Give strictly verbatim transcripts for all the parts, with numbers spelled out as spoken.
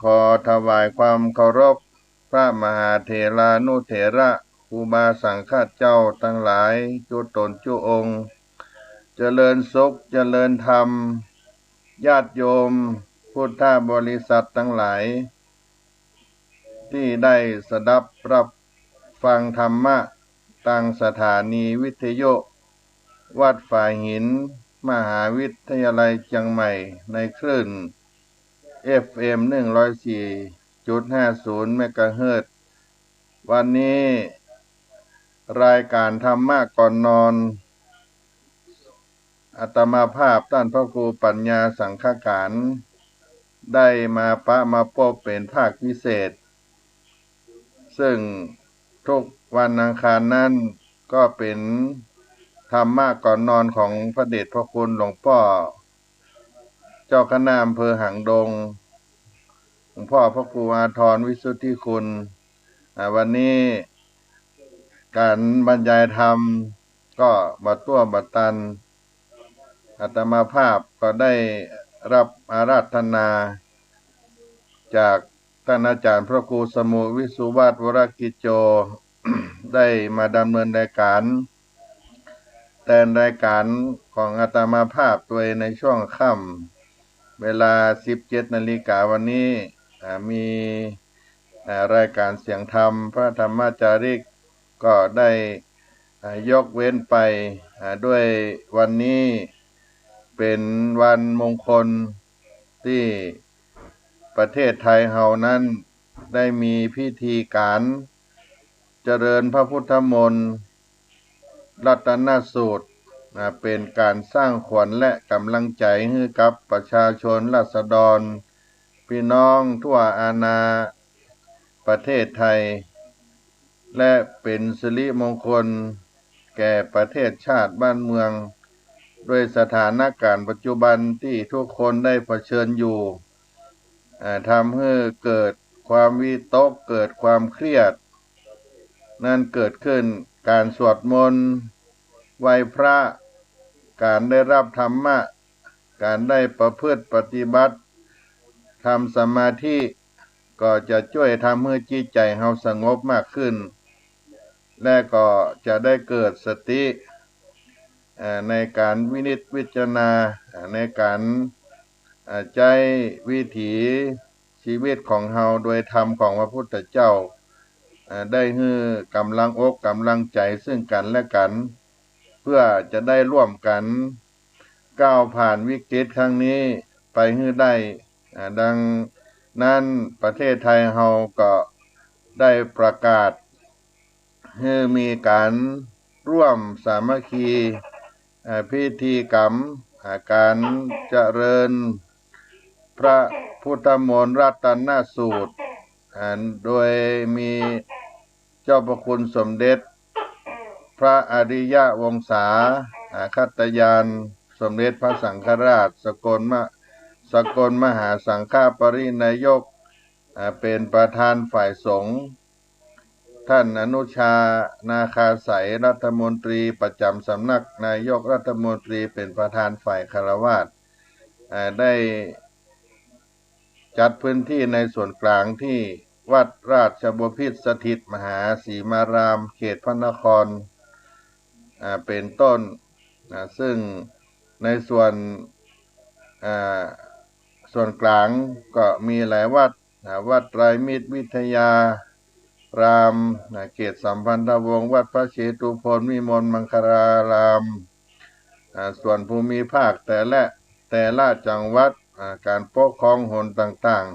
ขอถวายความเคารพพระมหาเถรานุเถระครูบาสังฆเจ้าตังหลายจุ๊ต๋นจุ๊องค์ เจริญสุขเจริญธรรม ญาติโยมพุทธบริษัทตังหลาย ตี้ได้สดับรับฟังธรรมะตางสถานีวิทยุวัดฝายหิน มหาวิทยาลัยเจียงใหม่ ในคลื่น เอฟเอ็ม หนึ่งร้อยสี่จุดห้าศูนย์ เมกะเฮิรตซ์ วันนี้รายก๋านธรรมะก่อนนอน อาตมาภาพต้านพระครูปัญญาสังฆการ ได้มาปะมาปบเป๋นภาคพิเศษ ซึ่งทุกวันอังคารนั้นก็เป๋นธรรมะก่อนนอนของพระเดชพระคุณหลวงป้อ เจ้าคณะอำเภอหางดง หลวงป้อพระครูอาทรวิสุทธิคุณ อ่า วันนี้ก๋านบรรยายธรรมก็บ่าตั้วบ่าตัน อาตมาภาพก็ได้รับอาราธนาจากต้านอาจ๋ารย์พระครูสมุวิสุวัฒน์ วรกิจโจ ได้มาดำเนินรายก๋าน แตนรายก๋านของอาตมาภาพตวยในช่วงค่ำ เวลา สิบเจ็ดนาฬิกาวันนี้ อ่า มี อ่า รายก๋านเสียงธรรมพระธรรมจาริก ก็ได้ อ่า ยกเว้นไป อ่า ด้วยวันนี้เป๋นวันมงคลตี้ประเทศไทยเฮานั้นได้มีพิธีก๋านเจริญพระพุทธมนต์ รัตนสูตร อ่า เป๋นก๋านสร้างขวัญและก๋ำลังใจ๋หื้อกับประชาชนราษฎร ปี้น้องทั่วอาณาประเทศไทย และเป๋นสิริมงคลแก่ประเทศชาติบ้านเมือง ด้วยสถานก๋ารณ์ปัจจุบันตี้ทุกคนได้เผชิญอยู่ อ่า ทำหื้อเกิดความวิตก เกิดความเครียด นั้นเกิดขึ้น ก๋านสวดมนต์ ไหว้พระ ก๋านได้รับธรรมะ ก๋านได้ประพฤติปฏิบัติ ทำสมาธิ ก็จะจ้วยทำหื้อจิตใจ๋เฮาสงบมากขึ้น และก็จะได้เกิดสติ เอ่อ ในก๋านวินิจพิจารณา เอ่อ ในก๋าน เอ่อ ใจ๊วิถีชีวิตของเฮาโดยธรรมของพระพุทธเจ้า เอ่อ ได้หื้อก๋ำลังอกก๋ำลังใจ๋ซึ่งกั๋นและกั๋น เพื่อจะได้ร่วมกั๋นก้าวผ่านวิกฤตครั้งนี้ไปหื้อได้ อ่า ดังนั้นประเทศไทยเฮาก็ได้ประกาศ หื้อมีก๋านร่วมสามัคคี เอ่อ พิธีกรรม อ่า ก๋านเจริญพระพุทธมนต์รัตนสูตร อ่า โดยมีเจ้าพระคุณสมเด็จพระอริยวงศา อ่า คัตยาน สมเด็จพระสังฆราช สกลมะ สกลมหาสังฆปริณายก อ่า เป๋นประธานฝ่ายสงฆ์ ท่านอนุชา นาคาใสย รัฐมนตรีประจ๋ำสำนักนายกรัฐมนตรี เป๋นประธานฝ่ายฆราวาส อ่า ได้จัดพื้นที่ในส่วนกลางตี้วัดราชบพิตรสถิตมหาสีมาราม เขตพระนคร อ่า เป๋นต้น อ่า ซึ่งในส่วน อ่า ส่วนกลางก็มีหลายวัด อ่า วัดไตรมิตรวิทยาราม อ่า เขตสัมพันธวงศ์ วัดพระเชตุพนวิมลมังคลาราม อ่า ส่วนภูมิภาคแต่ละ แต่ละจังหวัด อ่า ก๋านปกครองหนต่าง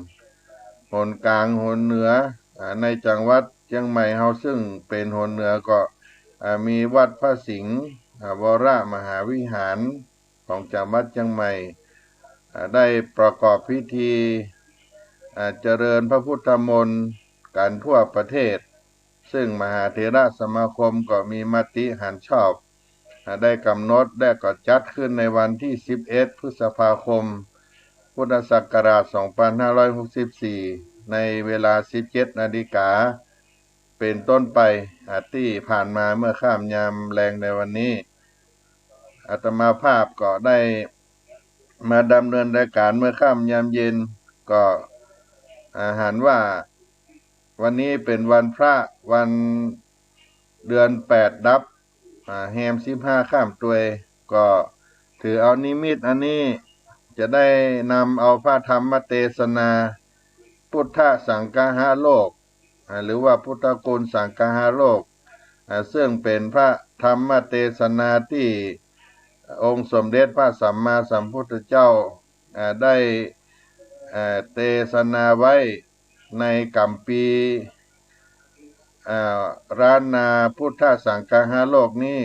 ๆ หนก๋าง หนเหนือ อ่า ในจังหวัดเจียงใหม่เฮาซึ่งเป๋นหนเหนือก็ อ่า มีวัดพระสิงห์ อ่า วรมหาวิหาร ของจังหวัดเจียงใหม่ อ่า ได้ประกอบพิธี อ่า เจริญพระพุทธมนต์กั๋นทั่วประเทศ ซึ่งมหาเถรสมาคมก็มีมติหันชอบ อ่า ได้กำหนดและก็จัดขึ้นในวันตี้ สิบเอ็ด พฤษภาคม พุทธศักราช สองพันห้าร้อยหกสิบสี่ ในเวลา สิบเจ็ดนาฬิกา เป๋นต้นไป อ่า ตี้ผ่านมาเมื่อค่ำยามแลงในวันนี้ อาตมาภาพก็ได้มาดำเนินรายก๋านเมื่อค่ำยามเย็น ก็ อ่า หันว่าวันนี้เป๋นวันพระ วันเดือนแปดดับ อ่า แฮมสิบห้าค่ำตวย ก็ถือเอานิมิตอันนี้ จะได้นำเอาพระธรรมเตสนา พุทธสังคหโลก อ่า หรือว่าพุทธคุณสังคหโลก อ่า ซึ่งเป๋นพระธรรมเตสนาตี้องค์สมเด็จพระสัมมาสัมพุทธเจ้า อ่า ได้ อ่า เตสนาไว้ในกัมภีร์ อ่า ล้านนาพุทธสังคหโลกนี้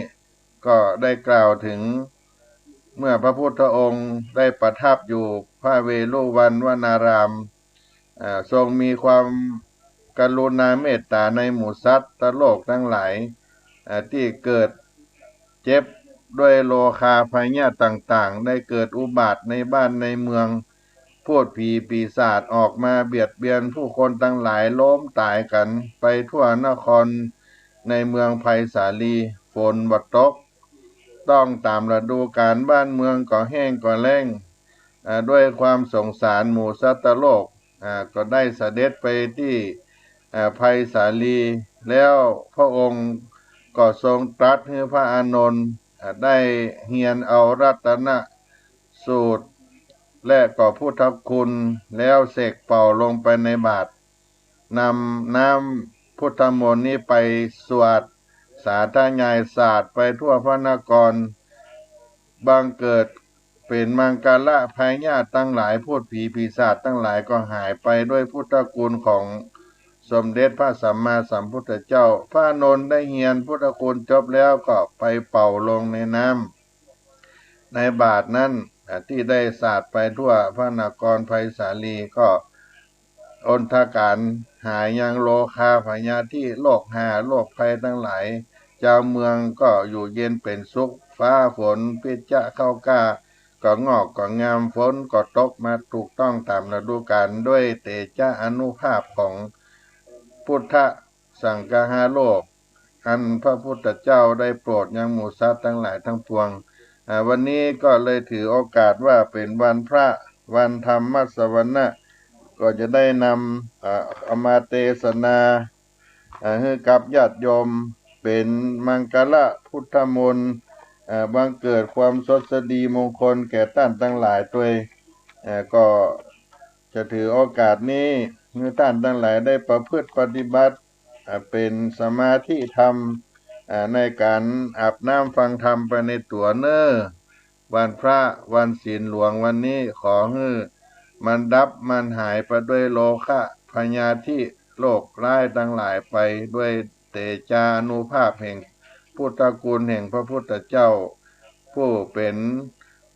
ก็ได้กล่าวถึง เมื่อพระพุทธองค์ได้ประทับอยู่พระเวฬุวันวนาราม อ่า ทรงมีความกรุณาเมตตาในหมู่สัตว์โลกทั้งหลาย อ่า ตี้เกิดเจ็บด้วยโรคาพยาธิต่างๆ ได้เกิดอุบาทในบ้านในเมือง พูดผีปีศาจออกมาเบียดเบียนผู้คนทั้งหลาย ล้มต๋ายกั๋นไปทั่วนครในเมืองไพศาลี ฝนบ่ตก ต้องต๋ามฤดูกาล บ้านเมืองก็แห้งก็แล้ง อ่า ด้วยความสงสารหมู่สัตว์โลก อ่า ก็ได้เสด็จไปตี้ อ่า ไพศาลี แล้วพระองค์ก็ทรงตรัสหื้อพระอานนท์ อ่า ได้เฮียนเอารัตนสูตร และก็พุทธคุณ แล้วเสกเป่าลงไปในบาตร นำน้ำพุทธมนต์นี้ไปสวดสาธยายสาดไปทั่วพระนคร บังเกิดเป๋นมังคละ พยาธิทั้งหลาย พูดผีปีศาจทั้งหลายก็หายไปด้วยพุทธคุณของสมเด็จพระสัมมาสัมพุทธเจ้า พระอานนท์ได้เฮียนพุทธคุณจบแล้วก็ไปเป่าลงในน้ำ ในบาตรนั้น อ่า ตี้ได้สาดไปทั่วพระนครไพศาลี ก็อนทการหายยังโรคาพยาธิ โรคหาโรคภัยทั้งหลาย จาวเมืองก็อยู่เย็นเป๋นสุข ฟ้าฝนพิจจะเข้ากล้า ก็งอกก็งาม ฝนก็ตกมาถูกต้องต๋ามฤดูกาล ด้วยเตจะอานุภาพของพุทธสังคหโลก อันพระพุทธเจ้าได้โปรดยังหมู่สัตว์ทั้งหลายทั้งปวง อ่า วันนี้ก็เลยถือโอกาสว่าเป๋นวันพระ วันธรรมสวนะ ก็จะได้นำ อ่า เอามาเตสนา อ่า หื้อกับญาติโยม เป๋นมังคละพุทธมนต์ อ่า บังเกิดความสวัสดีมงคลแก่ต้านตังหลายตวย อ่า ก็จะถือโอกาสนี้ หื้อต้านตังหลายได้ประพฤติปฏิบัติ อ่า เป๋นสมาธิธรรม อ่า ในก๋านอาบน้ำฟังธรรมไปในตั๋วเน่อ วันพระ วันศีลหลวงวันนี้ ขอหื้อมันดับมันหายไปด้วยโรคาพยาธิ โรคร้ายตังหลายไป ด้วยเตจานุภาพแห่งพุทธคุณแห่งพระพุทธเจ้า ผู้เป๋น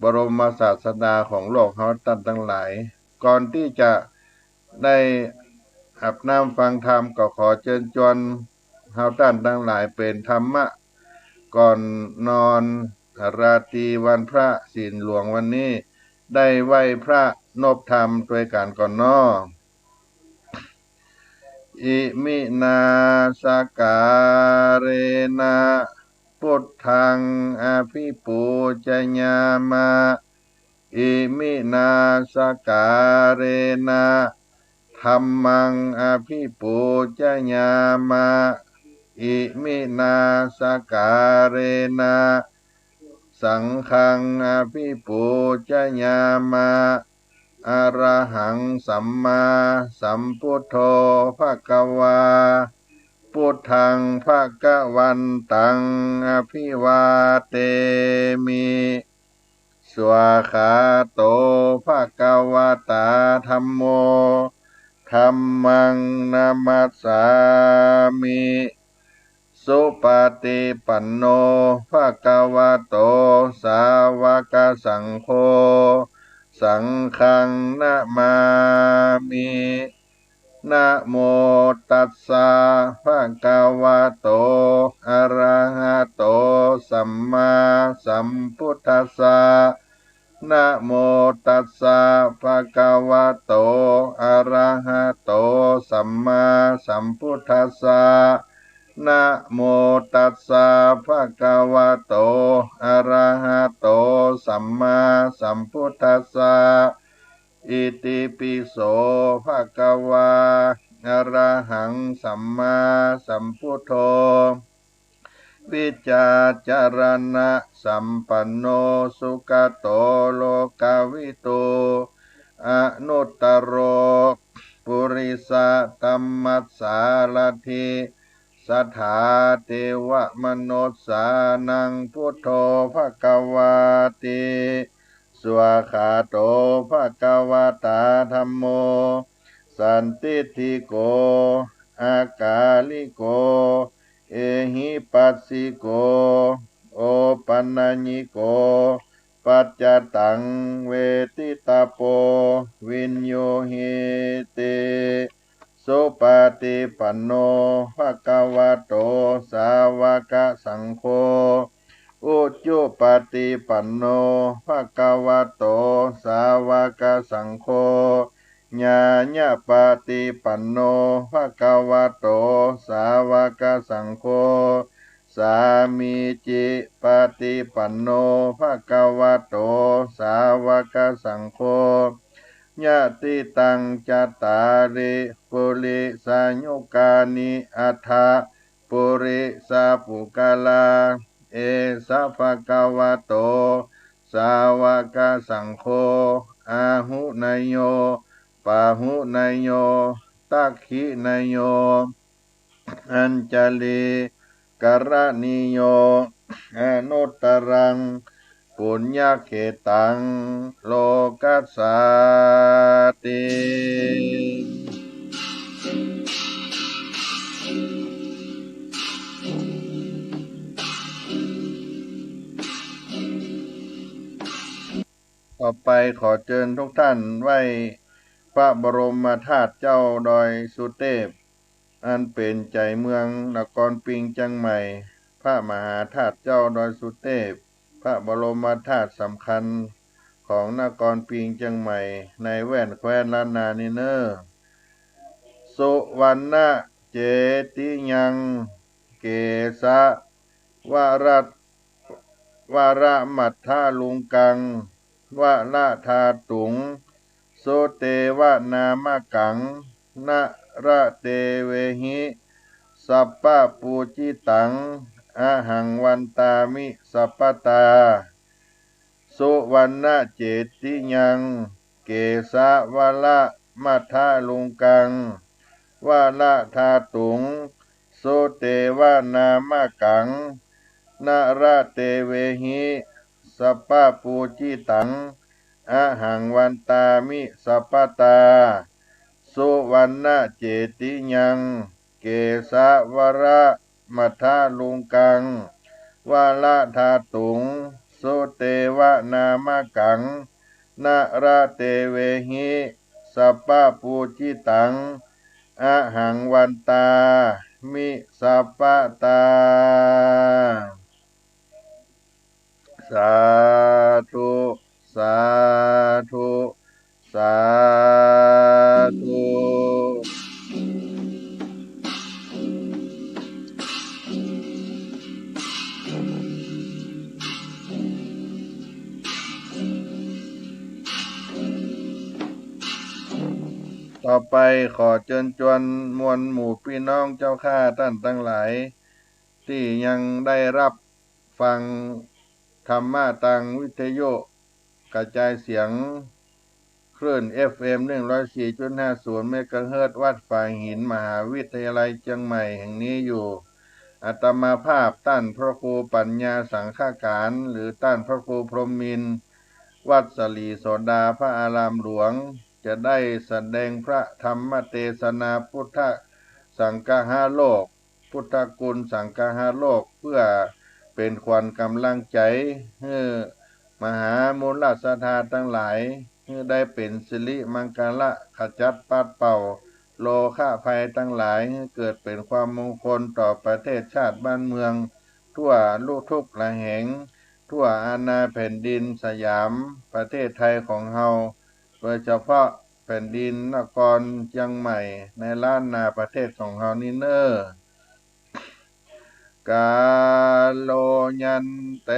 บรมศาสดาของโลกเฮาต้านตังหลาย ก่อนตี้จะ ได้อาบน้ำฟังธรรม ก็ขอเจิญจวนเฮาต้านตังหลายเป๋นธรรมะ ก่อนนอนราตรีวันพระศีลหลวงวันนี้ ได้ไหว้พระนบธรรมตวยกั๋นก่อนเนาะ อิมินาสการะนะ พุทธังอภิปูจยามะ อิมินาสการะนะ ธัมมังอภิปูจยามะ อิมินาสการะนะ สังฆังอภิปูจยามะ อะระหังสัมมาสัมพุทโธภะคะวา พุทธังภะคะวันตังอภิวาเทมิ สวาคาโตภะคะวะตาธัมโม ธัมมังนะมัสสามิ สุปะฏิปันโนภะคะวะโต สาวะกะสังโฆ สังฆังนะมามิ นะโมตัสสะภะคะวะโต อะระหะโต สัมมาสัมพุทธัสสะ นะโมตัสสะภะคะวะโต อะระหะโต สัมมาสัมพุทธัสสะ นะโมตัสสะภะคะวะโต อะระหะโต สัมมาสัมพุทธัสสะ อิติปิโส ภะคะวา อะระหัง สัมมาสัมพุทโธ วิจจารณะสัมปันโน สุกะโต โลกะวิทู อนุตตโร ปุริสะธัมมัสสารถิ สัทธา เตวะมนุสสานัง พุทโธ ภะคะวาติ สวากขาโต ภะคะวะตา ธัมโม สันทิฏฐิโก อากาลิโก เอหิปัสสิโก โอปันญิโก ปัจจตัง เวทิตาโป วินยูหิติ สุปะฏิปันโน ภะคะวะโต สาวะกะสังโฆ อุจุปะฏิปันโน ภะคะวะโต สาวะกะสังโฆ ญาณปะฏิปันโน ภะคะวะโต สาวะกะสังโฆ สามีจิปะฏิปันโน ภะคะวะโต สาวะกะสังโฆ ยะติตัง จัตตาริ ปุริสายุกานิ อัตถะ ปุริสะปุคคลา เอสะ ภะคะวะโต สาวะกะสังโฆ อาหุเนยโย ปาหุเนยโย ทักขิเนยโย อัญชลีกะระณีโย อนุตตรัง ปุญญะเขตัง โลกัสสาติ ต่อไปขอเจิญทุกท่านไหว้พระบรมธาตุเจ้าดอยสุเตพ อันเป๋นใจ๋เมืองนครปิงเจียงใหม่ พระมหาธาตุเจ้าดอยสุเตพ พระบรมธาตุสำคัญของนครปิงเจียงใหม่ ในแว่นแคว้นล้านนานี้เน่อ สุวรรณะเจติยัง เกสะ วะระ วะระมัทธะลุงกัง วะระธาตุง สุเตวะนามะกัง นะระเตเวหิ สัพพะปูจิตัง อะหังวันตามิ สัพพะตา สุวรรณะเจติยัง เกสะ วะระมัทธะลุงกัง วะระธาตุง สุเตวะนามะกัง นะระเตเวหิ สัพพะปูจิตัง อะหังวันตามิ สัพพะตา สุวรรณะเจติยัง เกสะ วะระมัทธะลุงกัง วะระธาตุง สุเตวะนามะกัง นะระเตเวหิ สัพพะปูจิตัง อะหังวันตามิ สัพพะตา สาธุ สาธุ สาธุ ต่อไปขอเจิญจวนมวลหมู่ปี้น้องเจ้าข้าต้านตังหลาย ตี้ยังได้ฮับฟังธรรมะตางวิทยุกระจายเสียง คลื่น เอฟเอ็ม หนึ่งร้อยสี่จุดห้าศูนย์ เมกะเฮิรตซ์ วัดฝายหิน มหาวิทยาลัยเจียงใหม่แห่งนี้อยู่ อาตมาภาพต้านพระครูปัญญาสังฆการ หรือต้านพระครูพรหมมินทร์ วัดสลีโสดาพระอารามหลวง จะได้แสดงพระธรรมเตสนา พุทธสังฆาโลก พุทธคุณสังฆาโลก เพื่อเป๋นขวัญก๋ำลังใจ๋หื้อมหามูลศรัทธาตังหลาย หื้อได้เป๋นสิริมังคละ ขจัดปัดเป่าโรคภัยตังหลาย หื้อเกิดเป๋นความมงคลต่อประเทศชาติบ้านเมือง ทั่วทุกระแหง ทั่วอาณาแผ่นดินสยามประเทศไทยของเฮา โดยเฉพาะแผ่นดินนครเจียงใหม่ ในล้านนาประเทศของเฮานี้เน่อ กาโลยันเต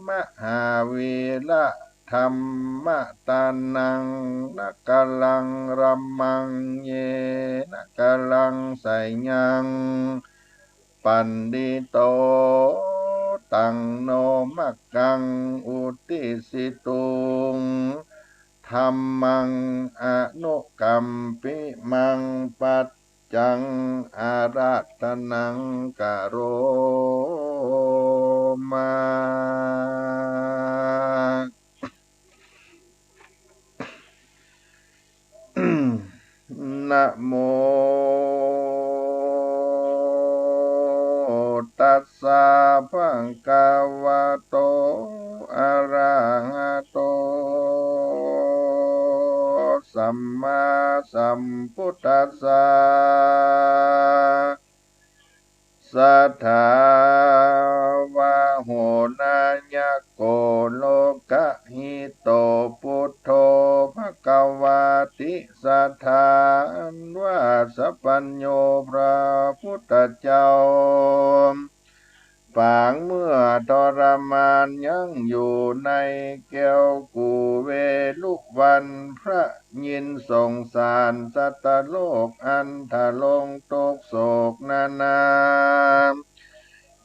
มหาวีระ dhammataṇhaṃ, na kalaṃ ramaṃ yena kalaṃ seyyaṃ, paṇḍito taṃ no maggaṃ uddisituṃ, dhammaṃ anukampimaṃ paccaṃ āratanaṃ karoma. Namo tassa bhagavato arahato sammāsambuddhassa. Satthā vā honāyako lokahito buddho bhagavāti. สัตถา อันว่าสัพพัญญูพระพุทธเจ้า ปางเมื่อทรมานยังอยู่ในแคว้นกุเวลุวัน พระอินทร์ทรงสารสัตว์โลกอันทรงทุกข์โศกนานา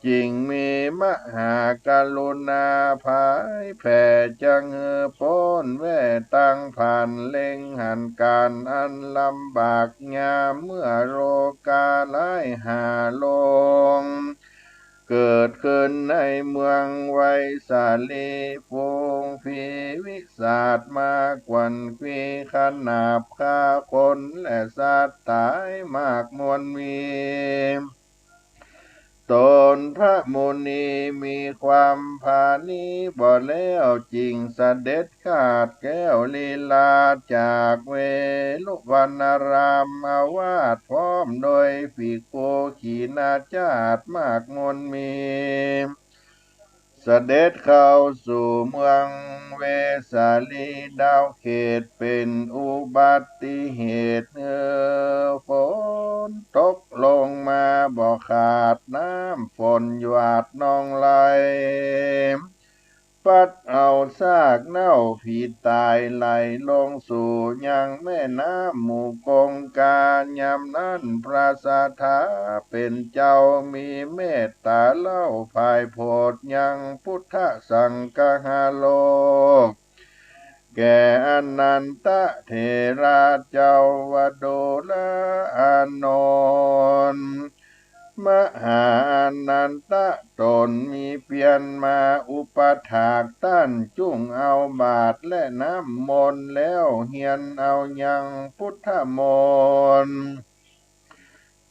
จึงมีมหากรุณาผายแผ่จักหื้อป๊นแว่ตังผ่าน เล็งหันก๋านอันลำบากยาม เมื่อโรคาร้ายห้าโรค เกิดขึ้นในเมืองไวสาลี ฝูงผีวิสาจมาขวัญขวี ขนาบฆ่าคนและสัตว์ตายมากมวลมี ตนพระมุนีมีความผาณีบ่แล้ว จึงเสด็จคาดแคล้วลี้ลัดจากเวลุวันนารามอาวาส พร้อมโดยภิกขุขีณาจารย์มากมวลมี เสด็จเข้าสู่เมืองเวสาลี ดาวเขตเป็นอุบัติเหตุ หื้อฝนตกลงมาบ่ขาด น้ำฝนหยาดนองไหล พัดเอาซากเน่าผีตายไหลลงสู่ยังแม่น้ำหมู่คงคา ยามนั้นพระสัตถาเป็นเจ้ามีเมตตาเล่าผายโผดยังปุทธสังคหโลก แก่อนันทะเถระเจ้าว่า ดูราอานนท์ มหาอนันทะต๋นมีเพียรมาอุปถากต้าน จุ่งเอาบาตรและน้ำมนต์แล้วเฮียนเอายังพุทธมนต์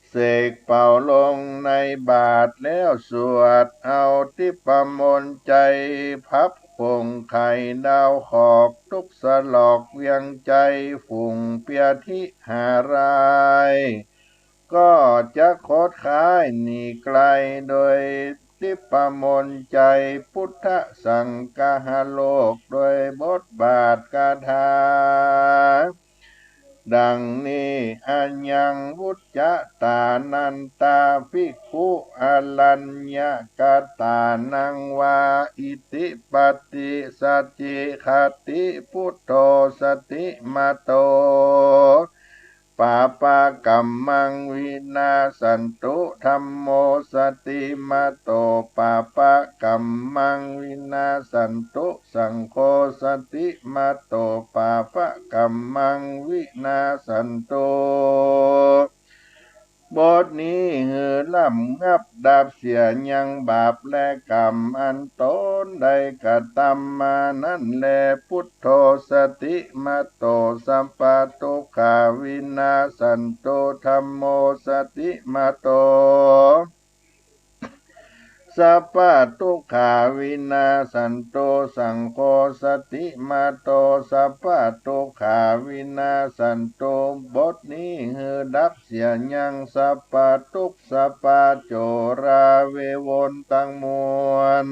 เสกเป่าลงในบาตรแล้วสวดเอาทิพมนต์ ใจ๋พับผงไข่ดาวขอก ทุกข์สลอกเวียงใจ๋ ฝูงเปียธิหาราย ก็จะคดค้ายหนีไกล โดยทิพมนต์ใจ๋พุทธสังคหโลก โดยบทบาทคาถา ดังนี้ อายังวุจจะตานันตาภิกขุ อารัญญกตานังวา อิติปัตติสจจิคติ พุทโธสติมาโต ปาปะกัมมังวินาสสันตุ ธัมโมสติมาโต ปาปะกัมมังวินาสสันตุ สังโฆสติมาโต ปาปะกัมมังวินาสสันตุ บทนี้หื้อระงับดับเสียยังบาปและกรรมอันตนได้กระทำมานั้นแล พุทโธสติมาโต สัพพะทุกขาวินาสสันตุ ธัมโมสติมาโต สัพพะทุกขาวินาสสันตุ สังโฆสติมาโต สัพพะทุกขาวินาสสันตุ บทนี้หื้อดับเสียยังสัพพะทุกข์สัพพะโจราเววนตังมวล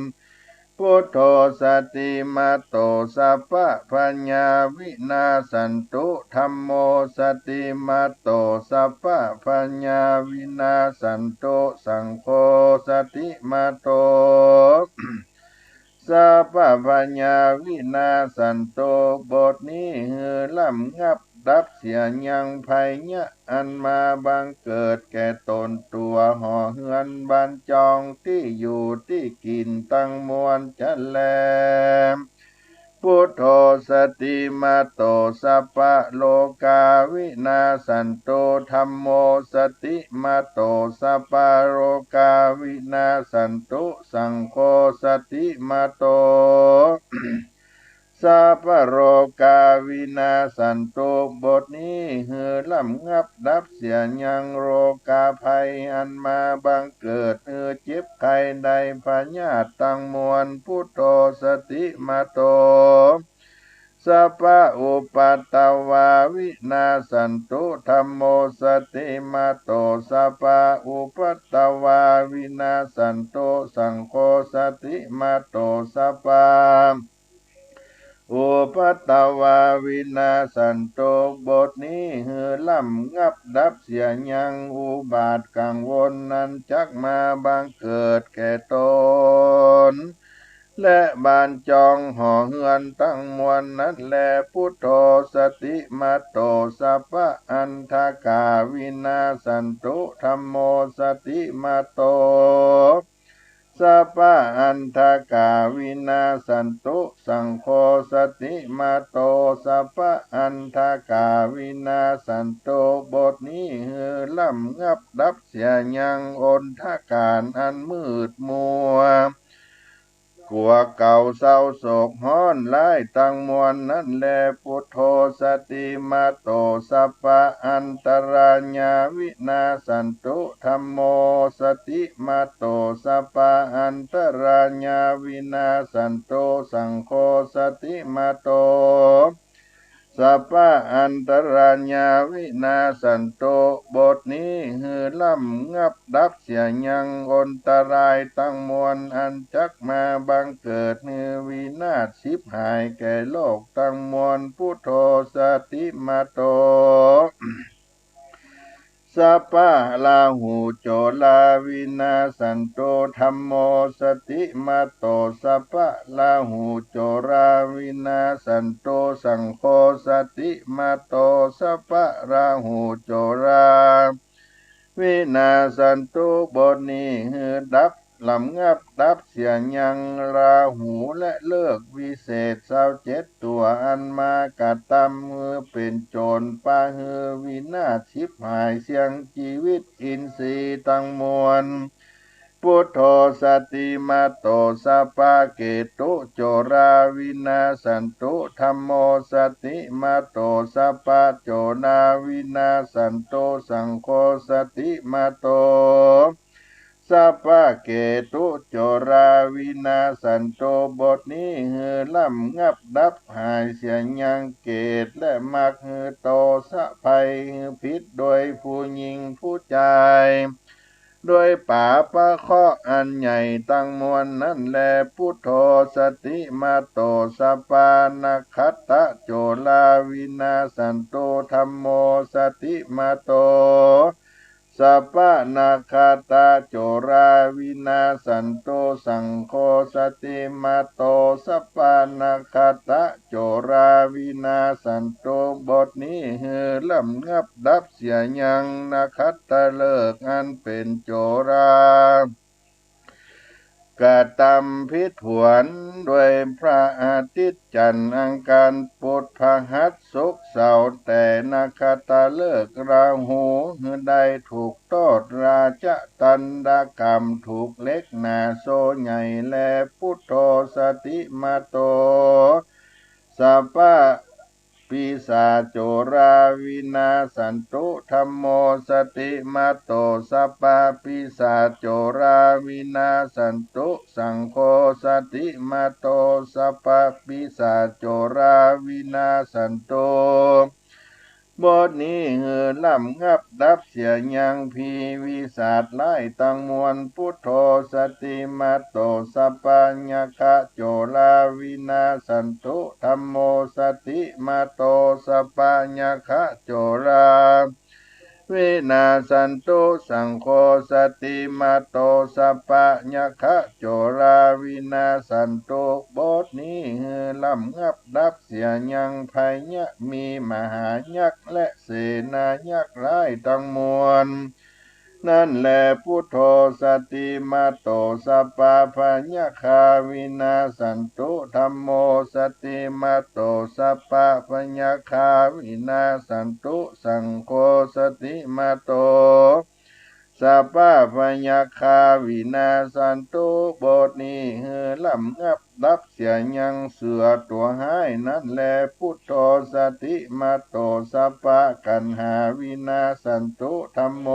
พุทโธสติมาโต สัพพะพยาวินาสสันตุ ธัมโมสติมาโต สัพพะพยาวินาสสันตุ สังโฆสติมาโต สัพพะพยาวินาสสันตุ บทนี้หื้อระงับดับเสียยังภัยยะอันมาบังเกิดแก่ตนตั๋ว หอเฮือนบ้านจองตี้อยู่ตี้กิ๋นตังมวลจะแล พุทโธสติมาโต สัพพะโลกาวินาสสันตุ ธัมโมสติมาโต สัพพะโลกาวินาสสันตุ สังโฆสติมาโต สัพพะโลกาวินาสสันตุ บทนี้หื้อระงับดับเสียยังโรคาภัยอันมาบังเกิดหื้อเจ็บไข้ได้พยาธิตังมวล พุทโธสติมาโต สัพพะอุปัตตวาวินาสสันตุ ธัมโมสติมาโต สัพพะอุปัตตวาวินาสสันตุ สังโฆสติมาโต สัพพะ อุปัตตวาวินาสสันตุ บทนี้หื้อระงับดับเสียยังอุบาทกังวลนั้นจักมาบังเกิดแก่ตน และบ้านจองหอเฮือนตังมวลนั้นแล พุทโธสติมาโต สัพพะอันธกาวินาสสันตุ ธัมโมสติมาโต สัพพะอันธกาวินาสสันตุ สังโฆสติมาโต สัพพะอันธกาวินาสสันตุ บทนี้หื้อระงับดับเสียยังอนธการอันมืดมัว กั๋วเก๋าเศร้าโศกฮ้อนฮ้ายตังมวลนั้นแล พุทโธสติมาโต สัพพะอันตรายาวินาสสันตุ ธัมโมสติมาโต สัพพะอันตรายาวินาสสันตุ สังโฆสติมาโต สัพพะอันตรายาวินาสสันตุ บทนี้หื้อระงับดับเสียยังอนตรายตังมวลอันจักมาบังเกิดหื้อวินาศฉิบหายแก่โลกตังมวล พุทโธสติมาโต สัพพะราหูโจราวินาสสันตุ ธัมโมสติมาโต สัพพะราหูโจราวินาสสันตุ สังโฆสติมาโต สัพพะราหูโจราวินาสสันตุ บทนี้หื้อดับระงับดับเสียยังราหูและฤกษ์วิเศษซาวเจ็ดตั๋วอันมากระตำหื้อเป๋นโจรปาหื้อวินาศฉิบหายเสี้ยงจีวิตอินทรีย์ตังมวล พุทโธสติมาโต สัพพะเกตุโจราวินาสสันตุ ธัมโมสติมาโต สัพพะโจราวินาสสันตุ สังโฆสติมาโต สัพพะเกตุโจราวินาสสันตุ บทนี้หื้อระงับดับหายเสียยังเกตุและมรรคหื้อโตสะภัยหื้อผิดโดยผู้ญิงผู้จาย โดยป๋าประเคราะห์อันใหญ่ตังมวลนั้นแล พุทโธสติมาโต สัพพะนักขัตตะโจราวินาสสันตุ ธัมโมสติมาโต สัพพะนักขัตตะโจราวินาสสันตุ สังโฆสติมาโต สัพพะนักขัตตะโจราวินาสสันตุ บทนี้หื้อระงับดับเสียยังนักขัตตฤกษ์อันเป๋นโจรา กระตำผิดผวนด้วยพระอาทิตย์จันทร์อังคารพุธพฤหัสศุกร์เสาร์ แต่นักขัตตฤกษ์ราหูหื้อได้ถูกโต้ษราชตันดกรรม ถูกเหล็กหนาโซ่ใหญ่แล พุทโธสติมาโต สัพพะ ปีศาจโจราวินาสสันตุ ธัมโมสติมาโต สัพพะปีศาจโจราวินาสสันตุ สังโฆสติมาโต สัพพะปีศาจโจราวินาสสันตุ บทนี้หื้อระงับดับเสียยังผีวิสัชร้ายตังมวล พุทโธสติมาโต สัพพะยักขะโจราวินาสสันตุ ธัมโมสติมาโต สัพพะยักขะโจรา วินาสสันตุ สังโฆสติมาโต สัพพะยักขะโจรา วินาสสันตุ บทนี้หื้อระงับดับเสียยังภัยยะ มีมหายักษ์และเสนายักษ์ร้ายตังมวล นั้นแล พุทโธสติมาโต สัพพะพยัคฆา วินาสสันตุ ธัมโมสติมาโต สัพพะพยัคฆา วินาสสันตุ สังโฆสติมาโต สัพพะพยัคฆา วินาสสันตุ บทนี้หื้อระงับดับเสียยังเสือตั๋วฮ้าย นั้นแล พุทโธสติมาโต สัพพะกัณหา วินาสสันตุ ธัมโม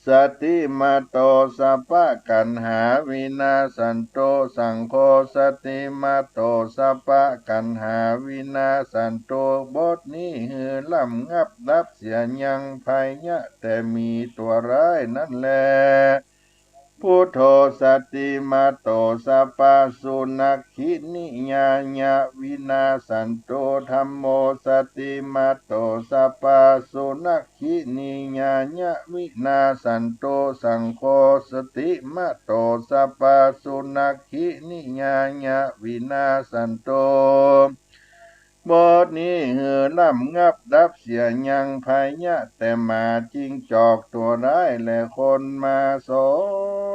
สติมาโต สัพพะกัณหา วินาสสันตุ สังโฆสติมาโต สัพพะกัณหา วินาสสันตุ บทนี้หื้อระงับดับเสียยังภัยยะแต่มีตั๋วร้าย นั้นแล พุทโธสติมาโต สัพพะสุนัข ขินิยายะ วินาสสันตุ ธัมโมสติมาโต สัพพะสุนัข ขินิยายะ วินาสสันตุ สังโฆสติมาโต สัพพะสุนัข ขินิยายะ วินาสสันตุ บทนี้หื้อระงับดับเสียยังภัยยะแต่หมาจิ้งจอกตั๋วร้าย และคนมาส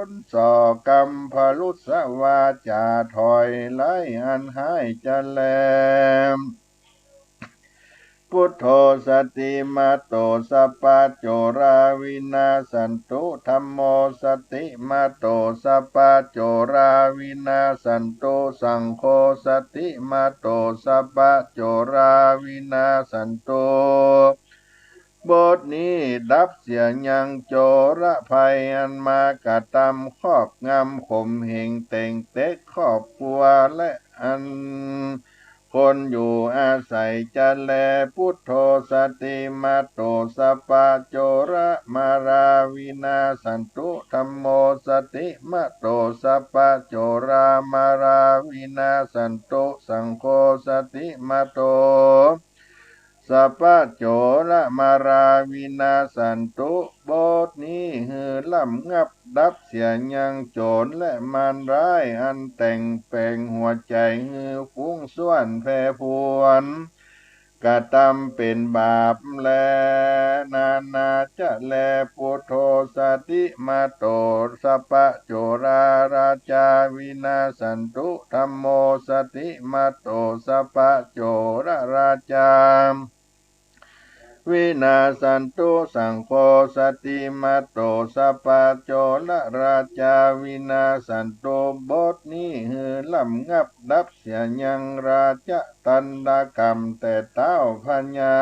นส่อ กัมพรุสวาจ๋า ถ้อยร้ายอันฮ้ายจะแล พุทโธสติมาโต สัพพะโจรา วินาสสันตุ ธัมโมสติมาโต สัพพะโจรา วินาสสันตุ สังโฆสติมาโต สัพพะโจรา วินาสสันตุ บทนี้ดับเสียยังโจรภัยอันมากระตำครอบงำข่มเหงแต่งเต๊กครอบครัว และอันคนอยู่อาศัยจะแล พุทโธสติมาโต สัพพะโจรมารา วินาสสันตุ ธัมโมสติมาโต สัพพะโจรามารา วินาสสันตุ สังโฆสติมาโต สัพพะโจรมารา วินาสสันตุ บทนี้หื้อระงับดับเสียยังโจรและมารร้ายอันแต่งแปลงหัวใจ๋หื้อฟุ้งซ่านแผ่ผวน กระตำเป๋นบาปแล นานาจะแล พุทโธสติมาโต สัพพะโจราราจา วินาสสันตุ ธัมโมสติมาโต สัพพะโจรราจา วินาสสันตุ สังโฆสติมาโต สัพพะโจรราจา วินาสสันตุ บทนี้หื้อระงับดับเสียยังราชทัณฑกรรมแต่เต๊าพญา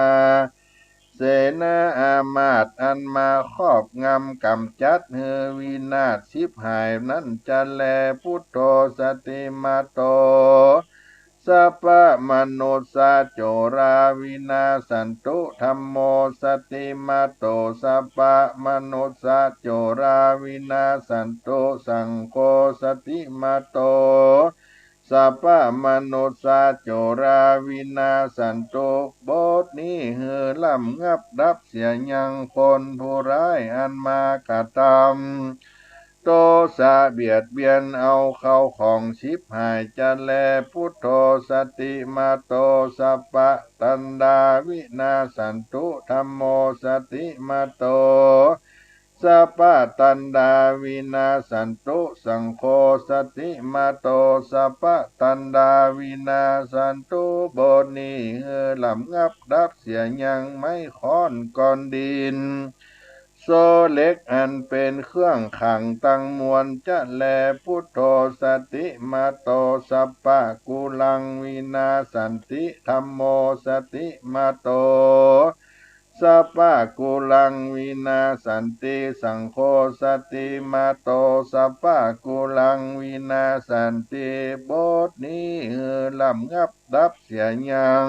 เสนาอามาตย์อันมาครอบงำก๋ำจัดหื้อวินาศฉิบหายนั้นจะแล พุทโธสติมาโต สัพพะมนุสสะโจรา วินาสสันตุ ธัมโมสติมาโต สัพพะมนุสสะโจรา วินาสสันตุ สังโฆสติมาโต สัพพะมนุสสะโจรา วินาสสันตุ บทนี้หื้อระงับดับเสียยังคนผู้ร้ายอันมากระตำ โทสะเบียดเบียนเอาเข้าของฉิบหายจะแล พุทโธสติมาโต สัพพะตัณฑา วินาสสันตุ ธัมโมสติมาโต สัพพะตัณฑา วินาสสันตุ สังโฆสติมาโต สัพพะตัณฑา วินาสสันตุ บทนี้หื้อระงับดับเสียยังไม้ค้อนก้อนดิน โซ่เหล็กอันเป๋นเครื่องขังตังมวลจะแล พุทโธสติมาโต สัพพะกุลัง วินาสสันติ ธัมโมสติมาโต สัพพะกุลัง วินาสสันติ สังโฆสติมาโต สัพพะกุลัง วินาสสันติ บทนี้หื้อระงับดับเสียยัง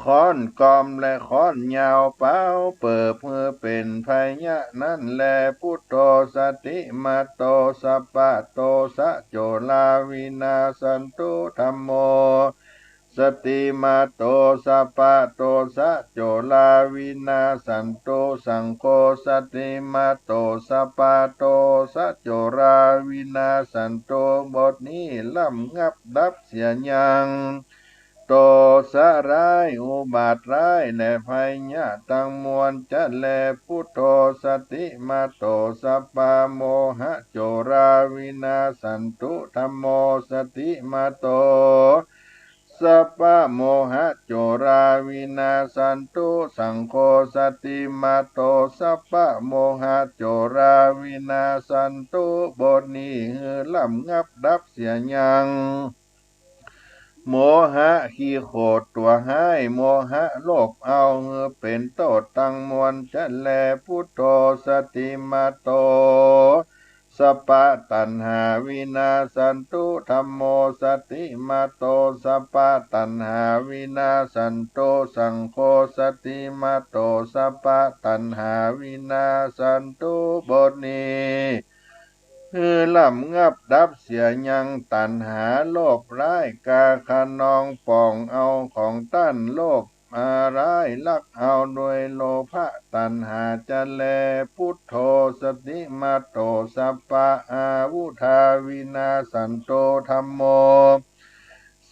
ค้อนกอมและค้อนยาวเป๋าเปิบหื้อเป๋นภัยยะนั้นแล พุทโธสติมาโต สัพพะโทสะโจรา วินาสสันตุ ธัมโม สติมาโต สัพพะโตสะโจราวินาสสันตุ สังโฆ สติมาโต สัพพะโตสะโจราวินาสสันตุ บทนี้ระงับดับเสียยัง โตษะร้าย อุบัติร้าย และภัยยะตังมวลจะแล พุทโธ สติมาโต สัพพะโมหะโจราวินาสสันตุ ธัมโม สติมาโต สัพพะโมหะโจราวินาสสันตุ สังโฆ สติมาโต สัพพะโมหะโจราวินาสสันตุ บทนี้หื้อระงับดับเสียยัง โมหะขี้โขดตั๋วฮ้าย โมหะโลภเอาหื้อเป๋นโต้ษตังมวลจะแล พุทโธ สติมาโต สัพพะตัณหาวินาสสันตุ ธัมโม สติมาโต สัพพะตัณหาวินาสสันตุ สังโฆ สติมาโต สัพพะตัณหาวินาสสันตุ บทนี้หื้อระงับดับเสียยังตัณหาโลภร้าย กาคะนองป่องเอาของต้าน โลภ อาร้ายลักเอาโดยโลภะ ตัณหาจะแล พุทโธ สติมาโต สัพพะอาวุธาวินาสสันตุ ธัมโม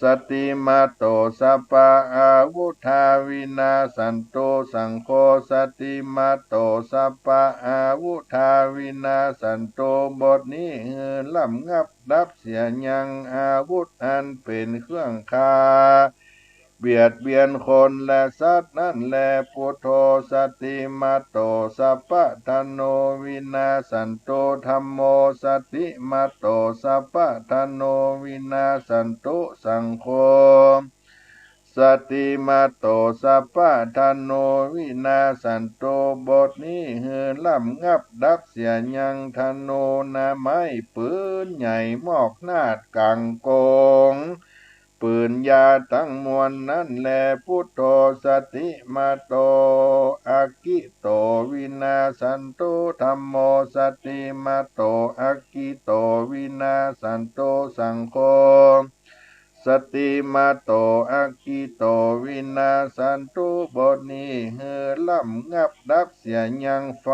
สติมาโต สัพพะอาวุธาวินาสสันตุ สังโฆ สติมาโต สัพพะอาวุธาวินาสสันตุ บทนี้หื้อระงับดับเสียยังอาวุธอันเป๋นเครื่องฆ่า เบียดเบียนคนและสัตว์นั้นแล พุทโธ สติมาโต สัพพะธโนวินาสสันตุ ธัมโม สติมาโต สัพพะธโนวินาสสันตุ สังโฆ สติมาโต สัพพะธโนวินาสสันตุ บทนี้หื้อระงับดับเสียยังธโนนาไม้ ปืนใหญ่ มอกนาด ก๋างโก๋ง ปืนยาตังมวลนั้นแล พุทโธ สติมาโต อักขิโตวินาสสันตุ ธัมโม สติมาโต อักขิโตวินาสสันตุ สังโฆ สติมาโต อักขิโตวินาสสันตุ บทนี้หื้อระงับดับเสียยังไฟ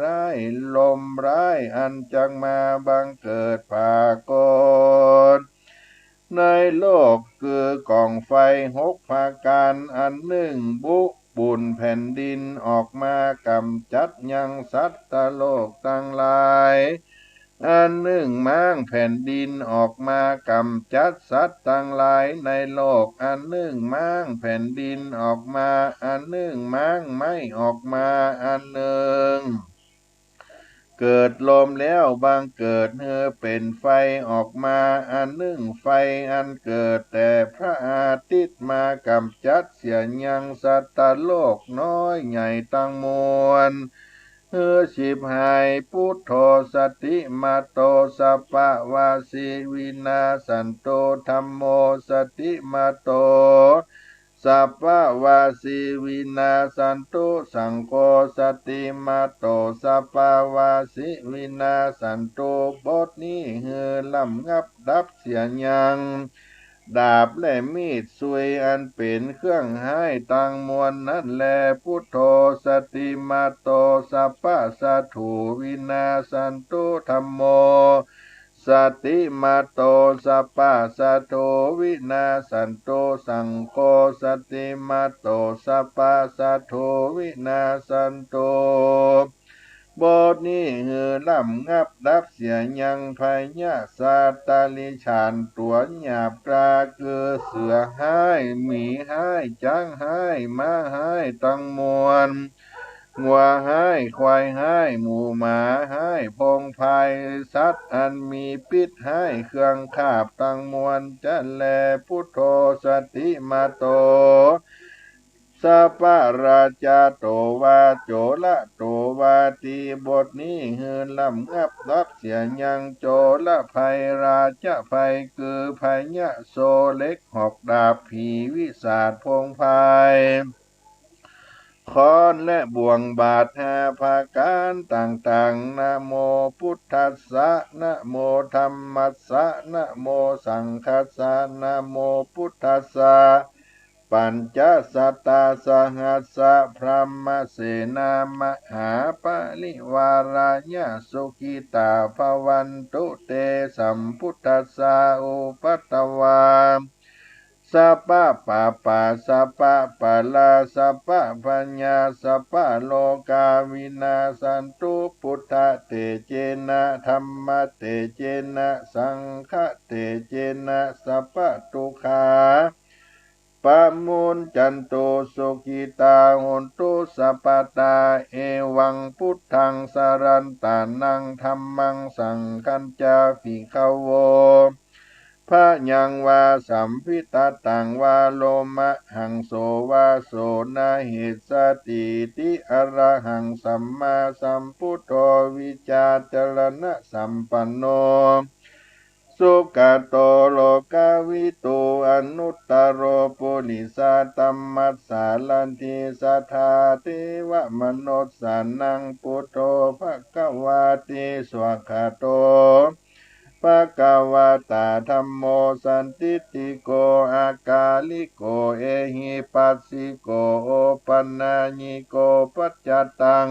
ร้าย ลมร้าย อันจักมาบังเกิดผากฏ ในโลก คือก๋องไฟหกประก๋าน อันนึ่งบุ บุ๋นแผ่นดินออกมากำจัดยังสัตว์โลกตังหลาย อันนึ่งม้างแผ่นดินออกมากำจัดสัตว์ตังหลายในโลก อันนึ่งม้างแผ่นดินออกมา อันนึ่งม้างไม้ออกมา อันนึ่ง เกิดลมแล้วบังเกิดหื้อเป๋นไฟออกมา อันนึ่งไฟอันเกิดแต่พระอาทิตย์มากำจัดเสียยังสัตว์โลกน้อยใหญ่ตังมวล หื้อฉิบหาย พุทโธ สติมาโต สัพพะวาสีวินาสสันตุ ธัมโม สติมาโต สัพพะวาสีวินาสสันตุ สังโฆ สติมาโต สัพพะวาสีวินาสสันตุ บทนี้หื้อระงับดับเสียยังดาบและมีดซุยอันเป๋นเครื่องฮ้ายตังมวลนั้นแล พุทโธ สติมาโต สัพพะสัตถูวินาสสันตุ ธัมโม สติมาโต สัพพะสัตถูวินาสสันตุ สังโฆ สติมาโต สัพพะสัตถูวินาสสันตุ บทนี้หื้อระงับดับเสียยังพยาธิสัตว์เดรัจฉานตั๋วหยาบกล้า คือเสือฮ้าย หมีฮ้าย จ๊างฮ้าย ม้าฮ้ายตังมวล งัวฮ้าย ควายฮ้าย หมูหมาฮ้าย ผงพาย สัตว์อันมีปิ๊ษฮ้าย เครื่องคาบตังมวลจะแล พุทโธ สติมาโต สัพพะราชาโตวา โจระโตวาตี บทนี้หื้อระงับดับเสียยังโจรภัย ราชภัย คือพยาธิโซ่เหล็ก หอกดาบ ผีวิสาท ผงพาย ค้อนและบ่วงบาดห้าประก๋านต่างๆ นะโมพุทธัสสะ นะโมธัมมัสสะ นะโมสังฆัสสะ นะโมพุทธัสสะ pañcasatā sahassā brahmasena mahāparivārāya sukhitā bhavantu te. Sambuddhassa upaddavā sabbapāpā sabbabhayā sabbarogā vināsantu buddhatejena dhammatejena saṅghatejena. Sabbadukkhā pamuñcantu sukhitā hontu sabbadā. Evaṃ buddhaṃ sarantānaṃ dhammaṃ saṅghañca bhikkhavo bhayaṃ vā samiddhaṃ vā lomahaṃso vā so na hessatīti. Arahaṃ sammāsambuddho vijjācaraṇasampanno sugato lokavidū anuttaro purisadammasārathi satthā devamanussānaṃ buddho bhagavāti. Svākkhāto bhagavatā dhammo sandiṭṭhiko akāliko ehipassiko opanayiko paccattaṃ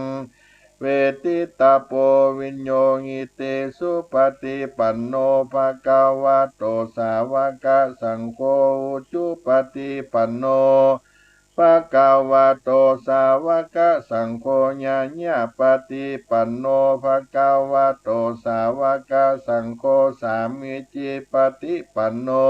veditabbo viññūhīti. Supaṭipanno bhagavato sāvakasaṅgho, ujupaṭipanno bhagavato sāvakasaṅgho, ñāyapaṭipanno bhagavato sāvakasaṅgho, sāmīcipaṭipanno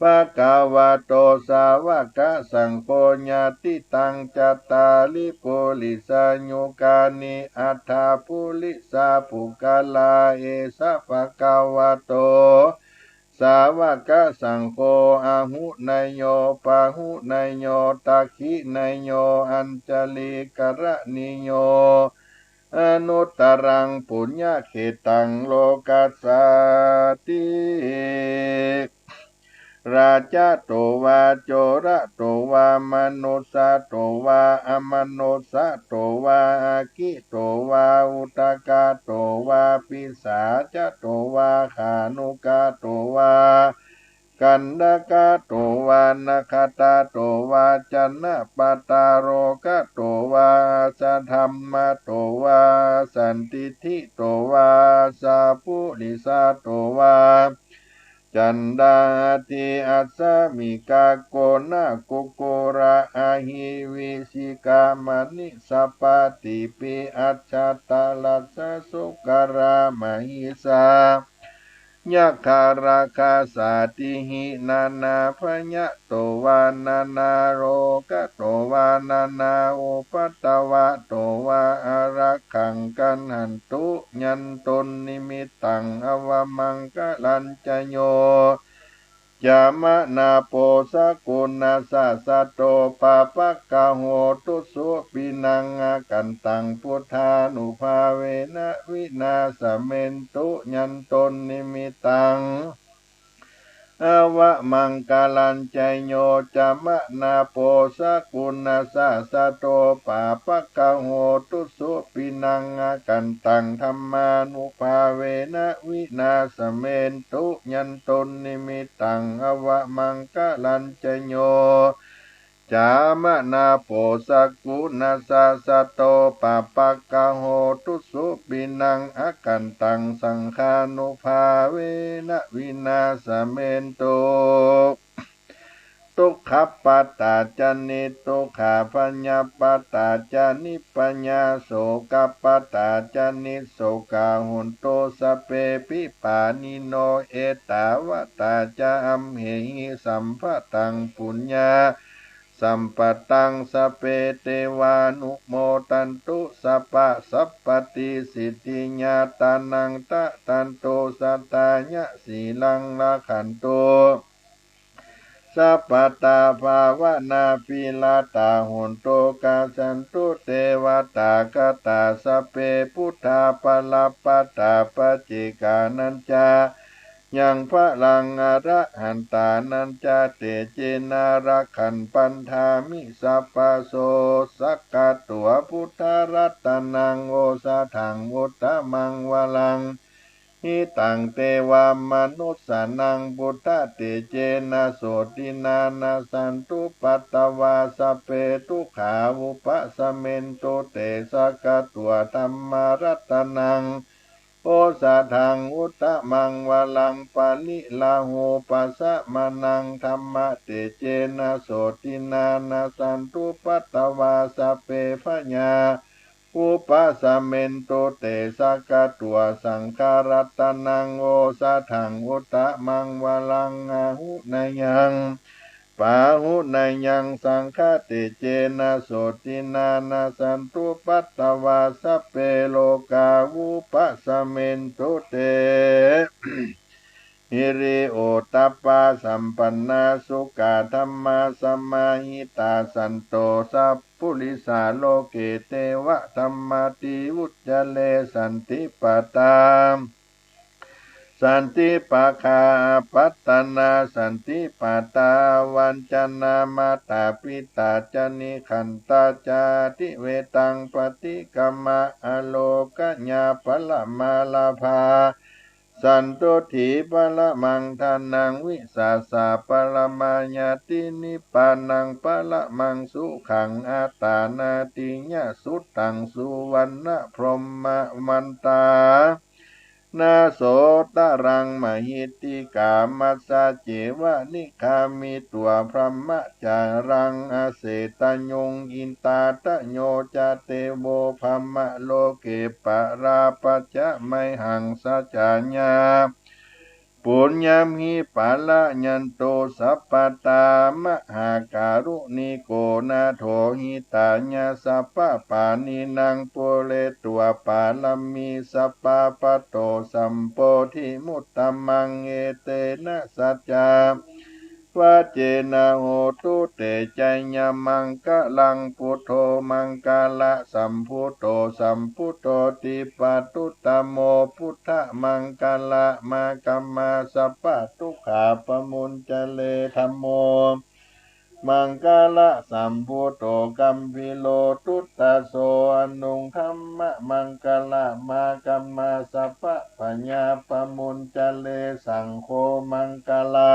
bhagavato sāvakasaṅgho, yadidaṃ cattāri purisayugāni aṭṭha purisapuggalā, esa bhagavato sāvakasaṅgho, āhuneyyo pāhuneyyo dakkhiṇeyyo añjalikaraṇīyo anuttaraṃ puññakkhettaṃ lokassāti. Rājato vā corato vā manussato vā amanussato vā aggito vā udakato vā pisācato vā khāṇukato vā kaṇṭakato vā nakkhattato vā janapadarogato vā asaddhammato vā asandiṭṭhito vā asappurisato vā caṇḍahatthi-assami-kakko-nā-kukkulla-ahi-vicchika-maṇisappa-dīpi-ajjhattaladdhasottara-mahīsā yakkhā-rakkhasādīhi nānābhayato vā nānārogato vā nānāupaddavato vā ārakkhaṃ gaṇhantu yandunnimittaṃ avamaṅgalañca yo cāmanāpo sakuṇassa saddo pāpaggaho dussupinaṃ akantaṃ buddhānubhāvena vināsamentu yandunnimittaṃ avamaṅgalañca yo cāmanāpo sakuṇassa saddo pāpaggaho dussupinaṃ akantaṃ dhammānubhāvena vināsamentu yandunnimittaṃ avamaṅgalañca yo cāmanāpo sakuṇassa saddo pāpaggaho dussupinaṃ akantaṃ saṅghānubhāvena vināsamentu. Dukkhappattā ca niddukkhā bhayappattā ca nibbhayā sokappattā ca nissokā hontu sabbepi pāṇino. Ettāvatā ca amhehi sambhataṃ puñña sampadaṃ sabbe devānumodantu sabbasampattisiddhiyā. Dānaṃ dadantu saddhāya sīlaṃ rakkhantu sabbadā bhāvanābhiratā hontu gacchantu devatāgatā. Sabbe buddhā balappattā paccekānañca yaṃ balaṃ arahantānañca tejena rakkhaṃ bandhāmi sabbaso. Sakkatvā buddharatanaṃ osathaṃ uttamaṃ varaṃ หิตัง เตวามนุสสานัง พุทธะเตเจนะ โสตินา นะ สันตุปัตตวา สัพเพ ทุกขา วุปัสสะเมนตุ เตสะกะตั๋ว ธัมมะรัตตะนัง โอสะถัง อุตตะมังวะรัง ปะริลาหูปัสสะมะนัง ธัมมะเตเจนะ โสตินา นะ สันตุปัตตวา สัพเพ พยา วุปัสสะเมนตุ เตสะกะตั๋ว สังฆะรัตตะนัง โอสะถัง อุตตะมังวะรัง อาหุเนยัง ปาหุเนยัง สังฆะเตเจนะ โสตินา นะ สันตุปัตตวา สัพเพ โลกา วุปัสสะเมนตุ เต หิริโอตตัปปะสัมปันนา สุขะธัมมาสมาหิตา สันโต สัพปุริสา โลเก เตวะธัมมาติวุจจะเร สันติปะตา สันติปะคา อาปัตตะนา สันติปะตา วัญจะนา มาตาปิตาจะ นิขันตาจะ อติเวตัง ปะฏิกะมะ อโลกะยา ปะระมาลาภา สันตุฏฐิ ปะระมัง ทานัง วิสาสะ ปะระมาญาติ นิปปานัง ปะระมัง สุขัง อัตตานาติยะ สุตัง สุวัณณะ พรหมะมันตา นะโสตะรัง มหิทธิกา มัสสะเจวะ นิกขามิตัง บรหมะจารัง อเสตะยุง อิตาตะโยจะ เตโว บรหมะโลเก ปะราปัจจะ ไมหัง สัจจาญา ปุญญะมหิปะละยันตุ สัพพะตา มหาการุณิโก นาโถ หิตายะ สัพพะปาณินัง ปูเรตวะ ปาระมี สัพพะ ปัตโต สัมโพธิมุตตะมัง เอเตนะ สัจจา วะเจนะ โหตุ เตจะยะมังคะลัง พุทโธ มังคะละสัมภุโต สัพพุทโธ ติปะตุตตะโม พุทธะมังคะละ มะกะมา สัพพะทุกขา ปะมุญจะเร ธัมโม มังคะละสัมภุโต กัมพีโร ทุตตะโส อนุง ธัมมะมังคะละ มะกะมา สัพพะพยา ปะมุญจะเร สังโฆ มังคะละ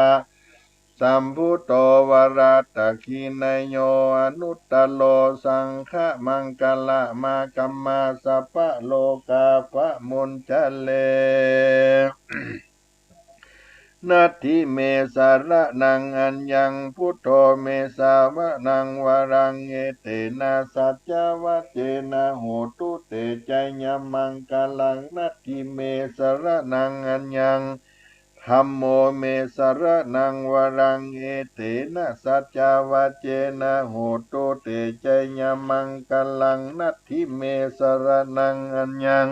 สัมภุโต วะระดักขิณะโย อนุตตะโร สังฆะมังคะละ มะกะมา สัพพะโลกา ปะมุญจะเร นัตถิเม สะระณัง อัญญัง พุทโธ เม สะระณัง วะรัง เอเตนะ สัจจะวะเจนะ โหตุ เตจะยะมังคะลัง นัตถิเม สะระณัง อัญญัง ธัมโม เม สะระณัง วะรัง เอเตนะ สัจจะวะเจนะ โหตุ เตจะยะมังคะลัง นัตถิเม สะระณัง อัญญัง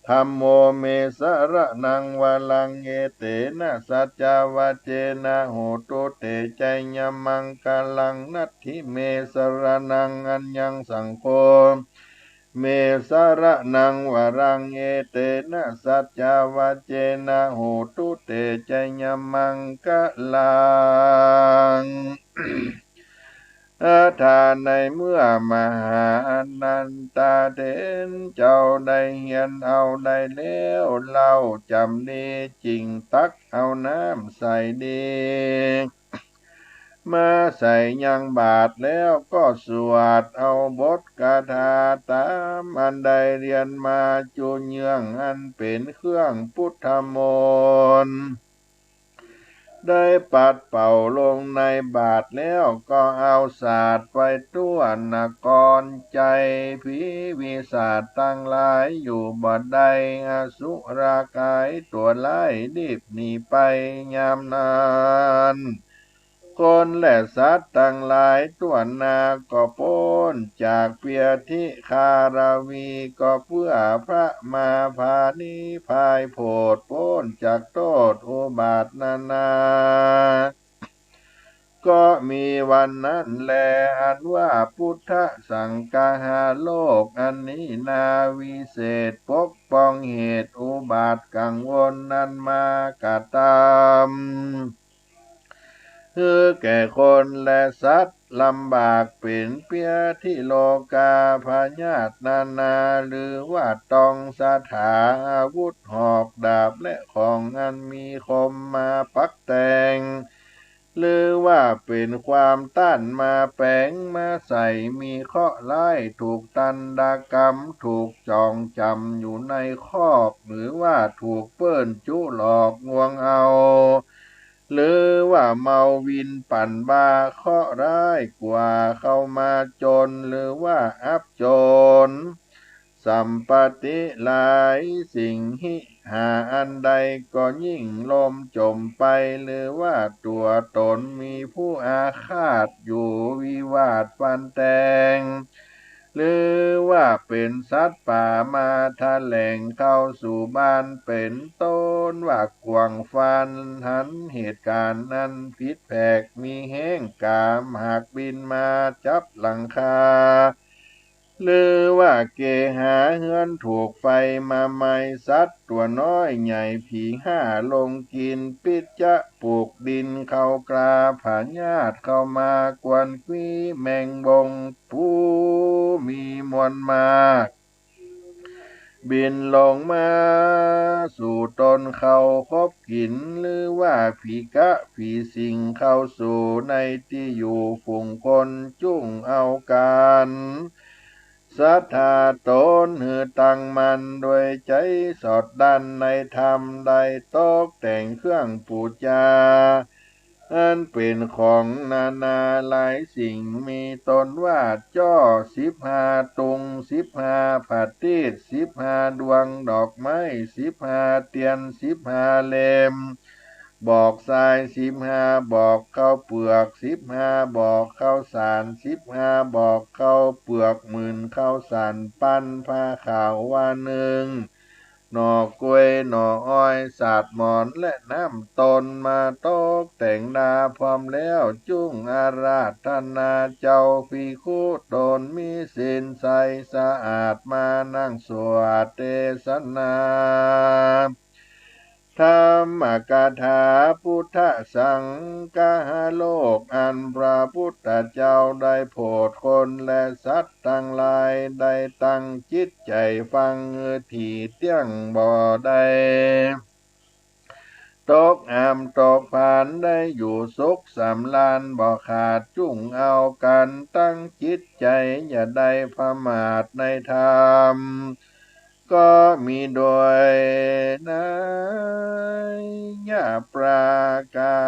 ธัมโม เม สะระณัง วะรัง เอเตนะ สัจจะวะเจนะ โหตุ เตจะยะมังคะลัง นัตถิเม สะระณัง อัญญัง สังโฆ เม สะระณัง วะรัง เอเตนะ สัจจะวะเจนะ โหตุ เตจะยะมังคะลัง อัฏฐา ในเมื่อมหาอานันทะเถรเจ้าได้เฮียนเอาได้แล้วเล่า จ๋ำดีจิ่งตักเอาน้ำใส่ดี มาใส่ยังบาตรแล้วก็สวดเอาบทคาถาต๋ามอันได้เฮียนมา จุเยื่องอันเป๋นเครื่องพุทธมนต์ ได้ปัดเป่าลงในบาตรแล้วก็เอาสาดไปทั่วนครไชย ผีวิสัชตังหลายอยู่บ่ได้ อสุรกายตั๋วร้ายรีบหนีไปยามนั้น คนและสัตว์ตังหลายทั่วนาก็ป๊นจากพยาธิคาราวี ก็เปื้อพระมาผานิพพานโผดป๊นจากโต้ษอุบาทนานา ก็มีวันนั้นแล อันว่าพุทธสังคหโลกอันนี้นา วิเศษปกป้องเหตุอุบาทกังวลนั้นมากระทำ หื้อแก่คนและสัตว์ ลำบากเป๋นเปียะตี้โลกา พยาธินานา หรือว่าตองสถา อาวุธหอกดาบและของอันมีคมมาปักแต่ง หรือว่าเป๋นความต้านมาแป๋งมาใส่ มีเคราะห์ร้ายถูกตันดกรรม ถูกจ่องจ๋ำอยู่ในคอก หรือว่าถูกเปิ้นจุหลอกลวงเอา หรือว่าเมาวินปั่นบา เคราะห์ร้ายกว่าเข้ามาจน หรือว่าอับจน สัมปติหลายสิ่ง หิหาอันใดก็ยิ่งล่มจ๋มไป หรือว่าตั๋วต๋นมีผู้อาฆาตอยู่ วิวาทฟันแตง หรือว่าเป๋นสัตว์ป่ามาแถลงเข้าสู่บ้าน เป๋นต้นว่ากว้างฟัน หันเหตุก๋ารณ์อันผิดแผก มีแฮงก๋าหักบินมาจับหลังคา หรือว่าเกหาเฮือนถูกไฟมาไหม้ สัตว์ตั๋วน้อยใหญ่ผีห้าลงกิ๋น ปิ๊จจะปลูกดินเข้ากลา พยาธิเข้ามากวนกี้ แมงบงผู้มีมวลมาก บินลงมาสู่ต๋นเข้าคบกิ๋น หรือว่าผีก๊ะผีสิงเข้าสู่ในตี้อยู่ฝูงคน จุ่งเอาก๋านศรัทธาต๋นหื้อตั้งมั่น โดยใจ๋สอดดั้นในธรรม ได้ตกแต่งเครื่องปู๋จา อันเป๋นของนานาหลายสิ่ง มีต้นว่าจ้อสิบห้า ตุงสิบห้า ผะตี้สิบห้า ดวงดอกไม้สิบห้า เตียนสิบห้าเล่ม บอกทรายสิบห้าบอก ข้าวเปือกสิบห้าบอก ข้าวสารสิบห้าบอก ข้าวเปือกหมื่น ข้าวสารปั้น ผ้าขาวว่านึ่ง หน่อกล้วย หน่ออ้อย สาดหมอน และน้ำต้น มาตกแต่งดาพร้อมแล้ว จุ่งอาราธนาเจ้าภิกขุต๋นมีศีลใสสะอาด มานั่งสวดเตสนา ธรรมกถา พุทธสังคหโลก อันพระพุทธเจ้าได้โผดคนและสัตว์ตังหลาย ได้ตั้งจิตใจ๋ฟัง หื้อถี่เตี้ยงบ่ได้ตกอ่ำตกผาน ได้อยู่สุขสำราญบ่ขาด จุ่งเอากั๋นตั้งจิตใจ๋ อย่าได้ประมาทในธรรม ก็มีโดยนัยยะประก๋า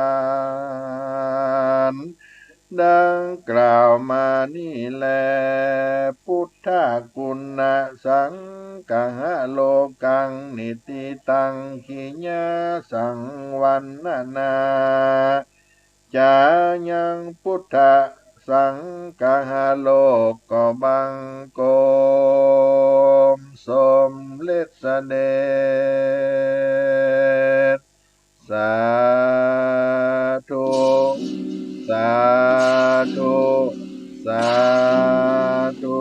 น ดังกล่าวมานี้แล พุทธกุณะสังคหโลกัง นิฏฐิตัง ขิยะสังวัณณนา จายังพุทธสังคหโลก ก็บังคมสมเร็จเสด็จ สาธุ สาธุ สาธุ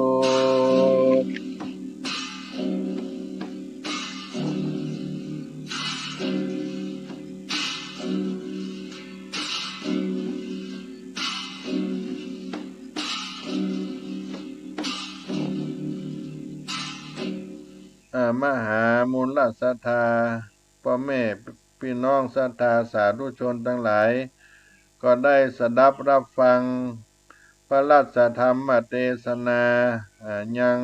อ่า มหามูลศรัทธา ป้อแม่ปี้น้องศรัทธาสาธุชนตังหลาย ก็ได้สดับฮับฟังพระสัทธรรมเตสนา อ่า ยัง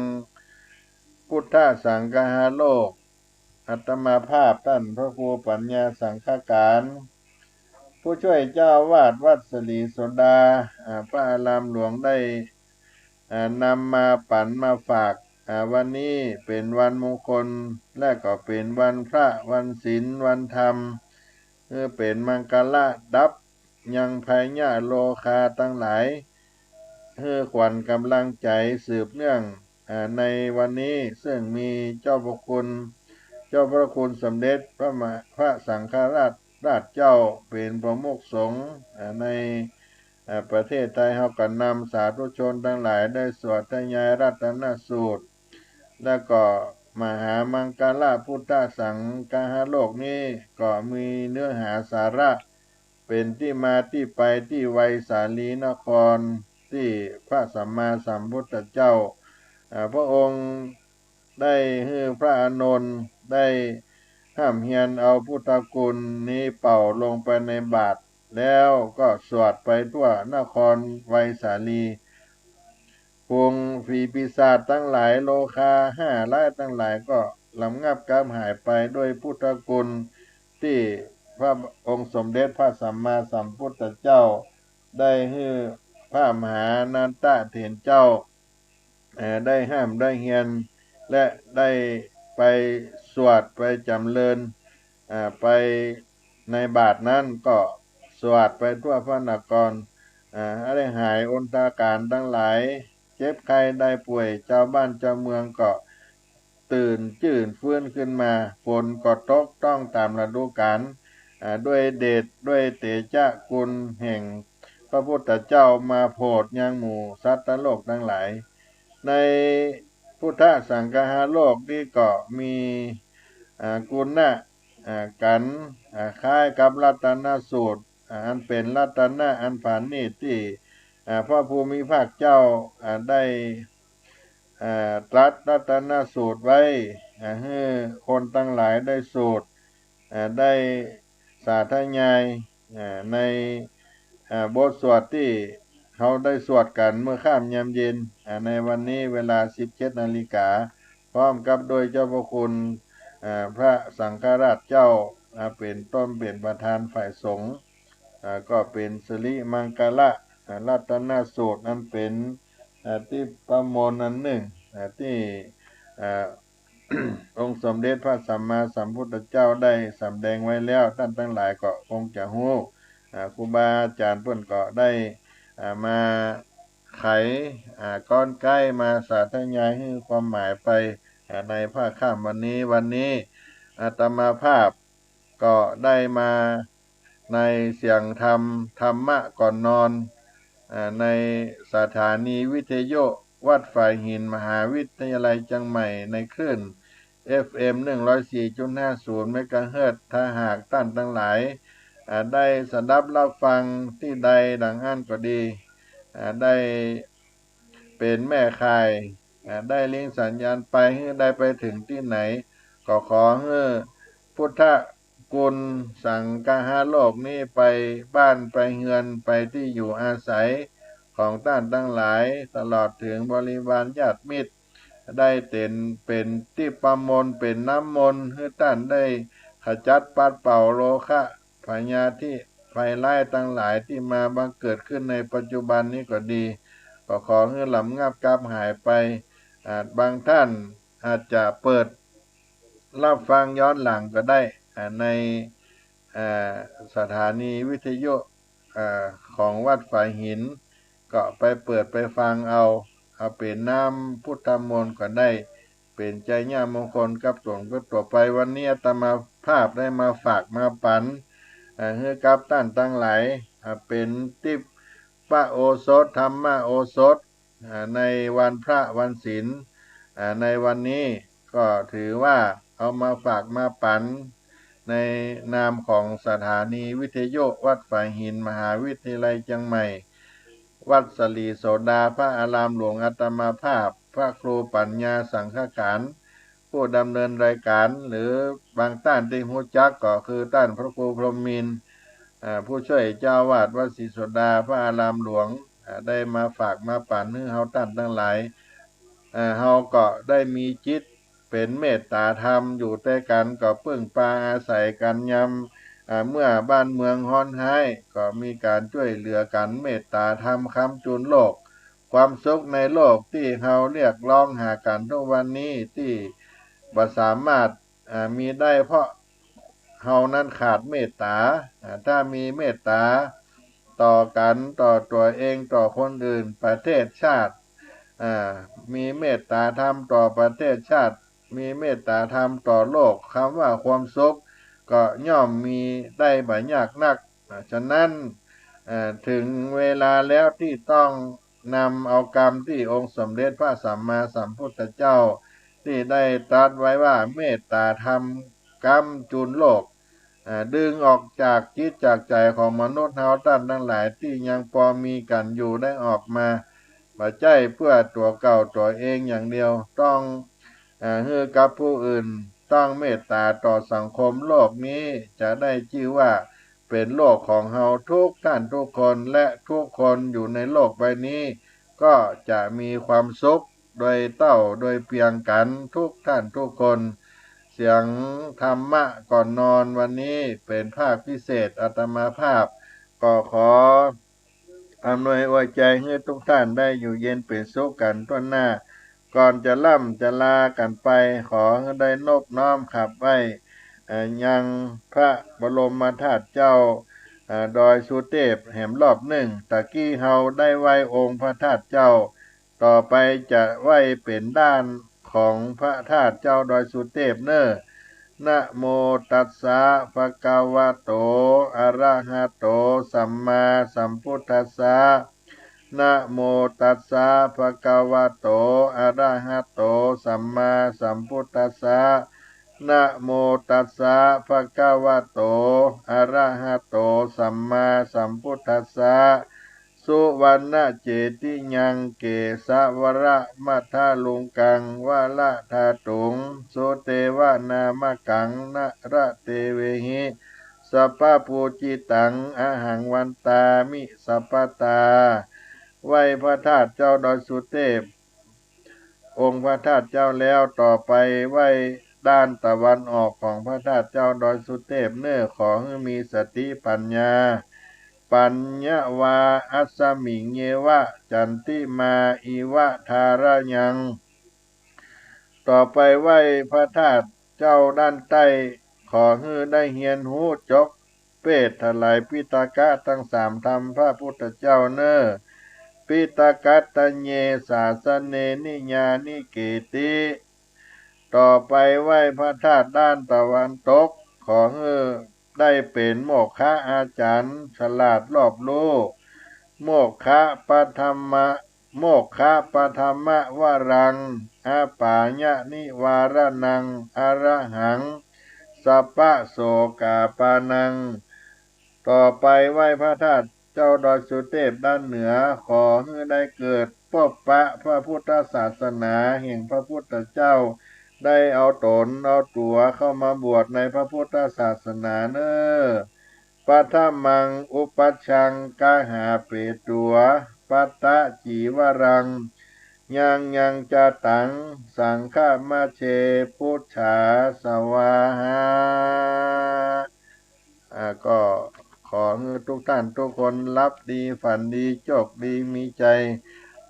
พุทธสังคหโลก อาตมาภาพต้านพระครูปัญญาสังคการ ผู้ช่วยเจ้าอาวาสวัดสิริโสดา อ่า พระอารามหลวงได้ อ่า นำมาปั๋นมาฝาก อ่า วันนี้เป๋นวันมงคล และก็เป๋นวันพระ วันศีล วันธรรม เออ เป๋นมังคละดับยังภัยยะโรคาตังหลาย หื้อขวัญก๋ำลังใจ๋สืบเนื่อง อ่า ในวันนี้ ซึ่งมีเจ้าพระคุณ เจ้าพระคุณสมเด็จพระมหา พระสังฆราช ราชเจ้าเป๋นประมุขสงฆ์ อ่า ใน อ่า ประเทศไทยเฮา ก็นำสาธุชนตังหลายได้สวดทยายรัตนสูตร แล้วก็มหามังคละพุทธสังคหโลกนี้ ก็มีเนื้อหาสาระ เป๋นตี้มาตี้ไปตี้ไวสาลีนคร ตี้พระสัมมาสัมพุทธเจ้า อ่า พระองค์ได้หื้อพระอานนท์ได้ฮ่ำเฮียนเอาพุทธคุณนี้เป่าลงไปในบาตร แล้วก็สวดไปทั่วนครไวสาลี ฝูงผีปีศาจตังหลาย โรคาห้าร้ายตังหลายก็ระงับกลับหายไปด้วยพุทธคุณตี้พระองค์สมเด็จพระสัมมาสัมพุทธเจ้า ได้หื้อพระมหานันทะเถรเจ้า เอ่อ ได้ฮ่ำได้เฮียน และได้ไปสวดไปจ๋ำเริญ อ่า ไปในบาตรนั้นก็สวดไปทั่วพระนคร อ่า ได้หายอนทการตังหลาย เจ็บไข้ได้ป่วย จาวบ้านจาวเมืองก็ตื่นจื้นฟื้นขึ้นมา ฝนก็ตกต้องต๋ามฤดูกาล อ่า ด้วยเดชด้วยเตจะคุณแห่งพระพุทธเจ้ามาโผดยังหมู่สัตว์โลกตังหลาย ในพุทธสังคหโลกนี้ก็มี อ่า กุณะ อ่า กัณฑ์ อ่า คล้ายกับรัตนสูตร อ่า อันเป๋นรัตนะอันผาณีตตี้ อ่า พระผู้มีพระเจ้า อ่า ได้ อ่า ตรัสรัตนสูตรไว้ อ่า หื้อคนตังหลายได้สูตร อ่า ได้สาธยาย อ่า ใน อ่า บทสวดตี้เฮาได้สวดกั๋นเมื่อค่ำยามเย็น อ่า ในวันนี้เวลาสิบเจ็ดนาฬิกา พร้อมกับโดยเจ้าพระคุณ อ่า พระสังฆราชเจ้า อ่า เป๋นต้นเป๋นประธานฝ่ายสงฆ์ อ่า ก็เป๋นสิริมังคละ อ่า รัตนสูตรอันเป๋น อ่า ทิพยมนต์อันนึ่ง อ่า ตี้ อ่า องค์สมเด็จพระสัมมาสัมพุทธเจ้าได้สำแดงไว้แล้ว ต้านตังหลายก็คงจะฮู้ อ่า ครูบาอาจ๋ารย์เปิ้นก็ได้ อ่า มาไข อ่า กลไก มาสาธยายหื้อความหมายไป อ่า ในพระค่ำวันนี้ วันนี้อาตมาภาพก็ได้มาในเสียงธรรม ธรรมะก่อนนอน อ่า ในสถานีวิทยุวัดฝายหิน มหาวิทยาลัยเจียงใหม่ ในคลื่น เอฟเอ็ม หนึ่งร้อยสี่จุดห้าศูนย์ เมกะเฮิรตซ์ ถ้าหากต้านตังหลาย อ่า ได้สดับรับฟังตี้ใดดังอั้นก็ดี อ่า ได้เป๋นแม่ข่าย อ่า ได้ลิงก์สัญญาณไปหื้อได้ไปเถิงตี้ไหน ก็ขอหื้อพุทธคุณสังคหโลกนี้ไปบ้านไปเฮือนไปตี้อยู่อาศัยของต้านตังหลาย ตลอดเถิงบริวารญาติมิตร ได้เป๋น เป๋นทิพยมนต์ เป๋นน้ำมนต์ หื้อต้านได้ขจัดปัดเป่าโรคะพยาธิภัยร้ายตังหลายตี้มาบังเกิดขึ้นในปัจจุบันนี้ก็ดี ก็ขอหื้อระงับกลับหายไป อ่า บางต้านอาจจะเปิดรับฟังย้อนหลังก็ได้ อ่า ใน อ่า สถานีวิทยุ อ่า ของวัดฝายหิน ก็ไปเปิดไปฟังเอา เอาเป๋นน้ำพุทธมนต์ก็ได้ เป๋นชัยมงคลกับต๋นกับตั๋วไป วันนี้อาตมาภาพได้มาฝากมาปั๋น อ่า หื้อกับต้านตังหลาย อ่า เป๋นทิพยโอสถ ธรรมโอสถ อ่า ในวันพระวันศีล อ่า ในวันนี้ก็ถือว่าเอามาฝากมาปั๋น ในนามของสถานีวิทยุวัดฝายหิน มหาวิทยาลัยเจียงใหม่ วัดสลีโสดา พระอารามหลวง อาตมาภาพ พระครูปัญญาสังฆการ ผู้ดำเนินรายการ หรือบางต้านตี้ฮู้จักก็คือต้านพระครูพรหมมินทร์ อ่า ผู้ช่วยเจ้าอาวาสวัดสลีโสดา พระอารามหลวง อ่า ได้มาฝากมาปั๋นหื้อเฮาต้านตังหลาย อ่า เฮาก็ได้มีจิตเป๋นเมตตาธรรม อยู่ตวยกั๋นก็เปิ้งปาอาศัยกั๋นยาม อ่า เมื่อบ้านเมืองฮ้อนฮ้าย ก็มีก๋านจ้วยเหลือกั๋น เมตตาธรรมค้ำจุนโลก ความสุขในโลกตี้เฮาเรียกร้องหากั๋นทุกวันนี้ตี้บ่สามารถ อ่า มีได้เพราะเฮานั้นขาดเมตตา อ่า ถ้ามีเมตตาต่อกั๋น ต่อตั๋วเอง ต่อคนอื่น ประเทศชาติ อ่า มีเมตตาธรรมต่อประเทศชาติ มีเมตตาธรรมต่อโลก กำว่าความสุขก็ย่อมมีได้บ่ยากนัก อ่า ฉะนั้น เอ่อ เถิงเวลาแล้วตี้ต้องนำเอากำตี้องค์สมเด็จพระสัมมาสัมพุทธเจ้า ตี้ได้ตรัสไว้ว่า เมตตาธรรมค้ำจุนโลก อ่า ดึงออกจากจิตจากใจ๋ของมนุษย์เฮาต้านตังหลายตี้ยังปอมีกั๋นอยู่ได้ออกมา บ่ใจ้เปื้อตั๋วเก่าตั๋วเองอย่างเดียว ต้อง อ่า หื้อกับผู้อื่น ต้องเมตต๋าต่อสังคมโลกนี้ จะได้จื้อว่าเป๋นโลกของเฮาทุกต้านทุกคน และทุกคนอยู่ในโลกใบนี้ ก็จะมีความสุขโดยเต้าโดยเปียงกั๋นทุกต้านทุกคน เสียงธรรมะก่อนนอนวันนี้เป๋นภาคพิเศษ อาตมาภาพก็ขออำนวยอวยใจ๋หื้อทุกต้านได้อยู่เย็นเป๋นสุขกั๋นทั่วหน้า ก่อนจะล่ำจะลากั๋นไป ขอหื้อได้นบน้อมขับไหว้ เอ่อ ยังพระบรมธาตุเจ้า เอ่อ ดอยสุเตพแหมรอบนึ่ง ตะกี้เฮาได้ไหว้องค์พระธาตุเจ้า ต่อไปจะไหว้เป๋นด้านของพระธาตุเจ้าดอยสุเตพเน่อ นะโมตัสสะ ภะคะวะโต อะระหะโต สัมมาสัมพุทธัสสะ นะโมตัสสะ ภะคะวะโต อะระหะโต สัมมาสัมพุทธัสสะ นะโมตัสสะ ภะคะวะโต อะระหะโต สัมมาสัมพุทธัสสะ สุวัณณะเจติยัง เกสะวะระมะทะลุงกัง วะระทาตุง สุเตวะนามะกัง นะระเตเวหิ สัพพะปูจิตัง อะหังวันตามิ สัพพะตา ไหว้พระธาตุเจ้าดอยสุเตพ องค์พระธาตุเจ้าแล้ว ต่อไปไหว้ด้านตะวันออกของพระธาตุเจ้าดอยสุเตพเน่อ ขอหื้อมีสติปัญญา ปัญญะวา อัสสมิงเยวะ จันติมา อิวะ ทาระยัง ต่อไปไหว้พระธาตุเจ้าด้านใต้ ขอหื้อได้เฮียนฮู้จบ เปทถลายปิฎกะตังสามธรรมพระพุทธเจ้าเน่อ ปิฎกัตตะเย สาสะเน นิยานิเกติ ต่อไปไหว้พระธาตุด้านตะวันตก ขอหื้อได้เป๋นโมคคะอาจ๋ารย์ ฉลาดรอบรู้ โมคคะปะทะมะ โมคคะปะทะมะวะรัง อะปายะนิวาระณัง อะระหัง สัพพะโสกาปานัง ต่อไปไหว้พระธาตุเจ้าดอยสุเตพด้านเหนือ ขอหื้อได้เกิดปบปะพระพุทธศาสนาแห่งพระพุทธเจ้า ได้เอาต๋นเอาตั๋วเข้ามาบวชในพระพุทธศาสนาเน่อ ปะทะมัง อุปัชชัง กะหาเปตั๋ว ปัตตะจีวะรัง ยังยังจะตัง สังฆะมะเช ปุจฉาสวาหา อ่า ก็ขอหื้อทุกต้านทุกคนหลับดีฝันดี โจคดีมีใจ๋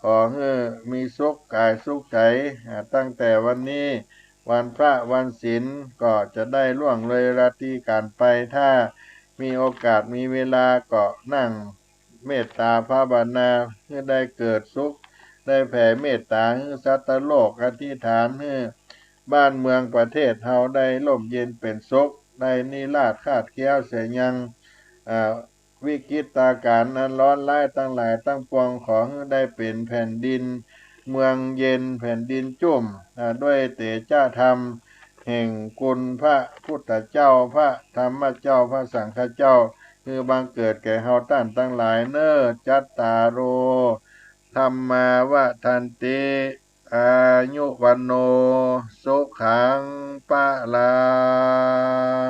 ขอหื้อมีสุขก๋ายสุขใจ๋ อ่า ตั้งแต่วันนี้วันพระวันศีลก็จะได้ล่วงเลยราตรีก๋านไป ถ้ามีโอกาสมีเวลาก็นั่งเมตตาภาวนา หื้อได้เกิดสุข ได้แผ่เมตตาหื้อสัตว์โลก อธิษฐานหื้อ บ้านเมืองประเทศเฮาได้ร่มเย็นเป๋นสุข ได้นิราศคลาดแคล้วเสียยัง อ่า วิกฤตการณ์อันร้อนร้ายตังหลายตังปวง ขอหื้อได้เป๋นแผ่นดินเมืองเย็น แผ่นดินจุ้ม อ่า ด้วยเตชะธรรมแห่งคุณพระพุทธเจ้า พระธรรมเจ้า พระสังฆเจ้า หื้อบังเกิดแก่เฮาต้านตังหลายเน่อ จัตตาโร ธัมมา วัฑฒันติ อายุ วัณโณ สุขัง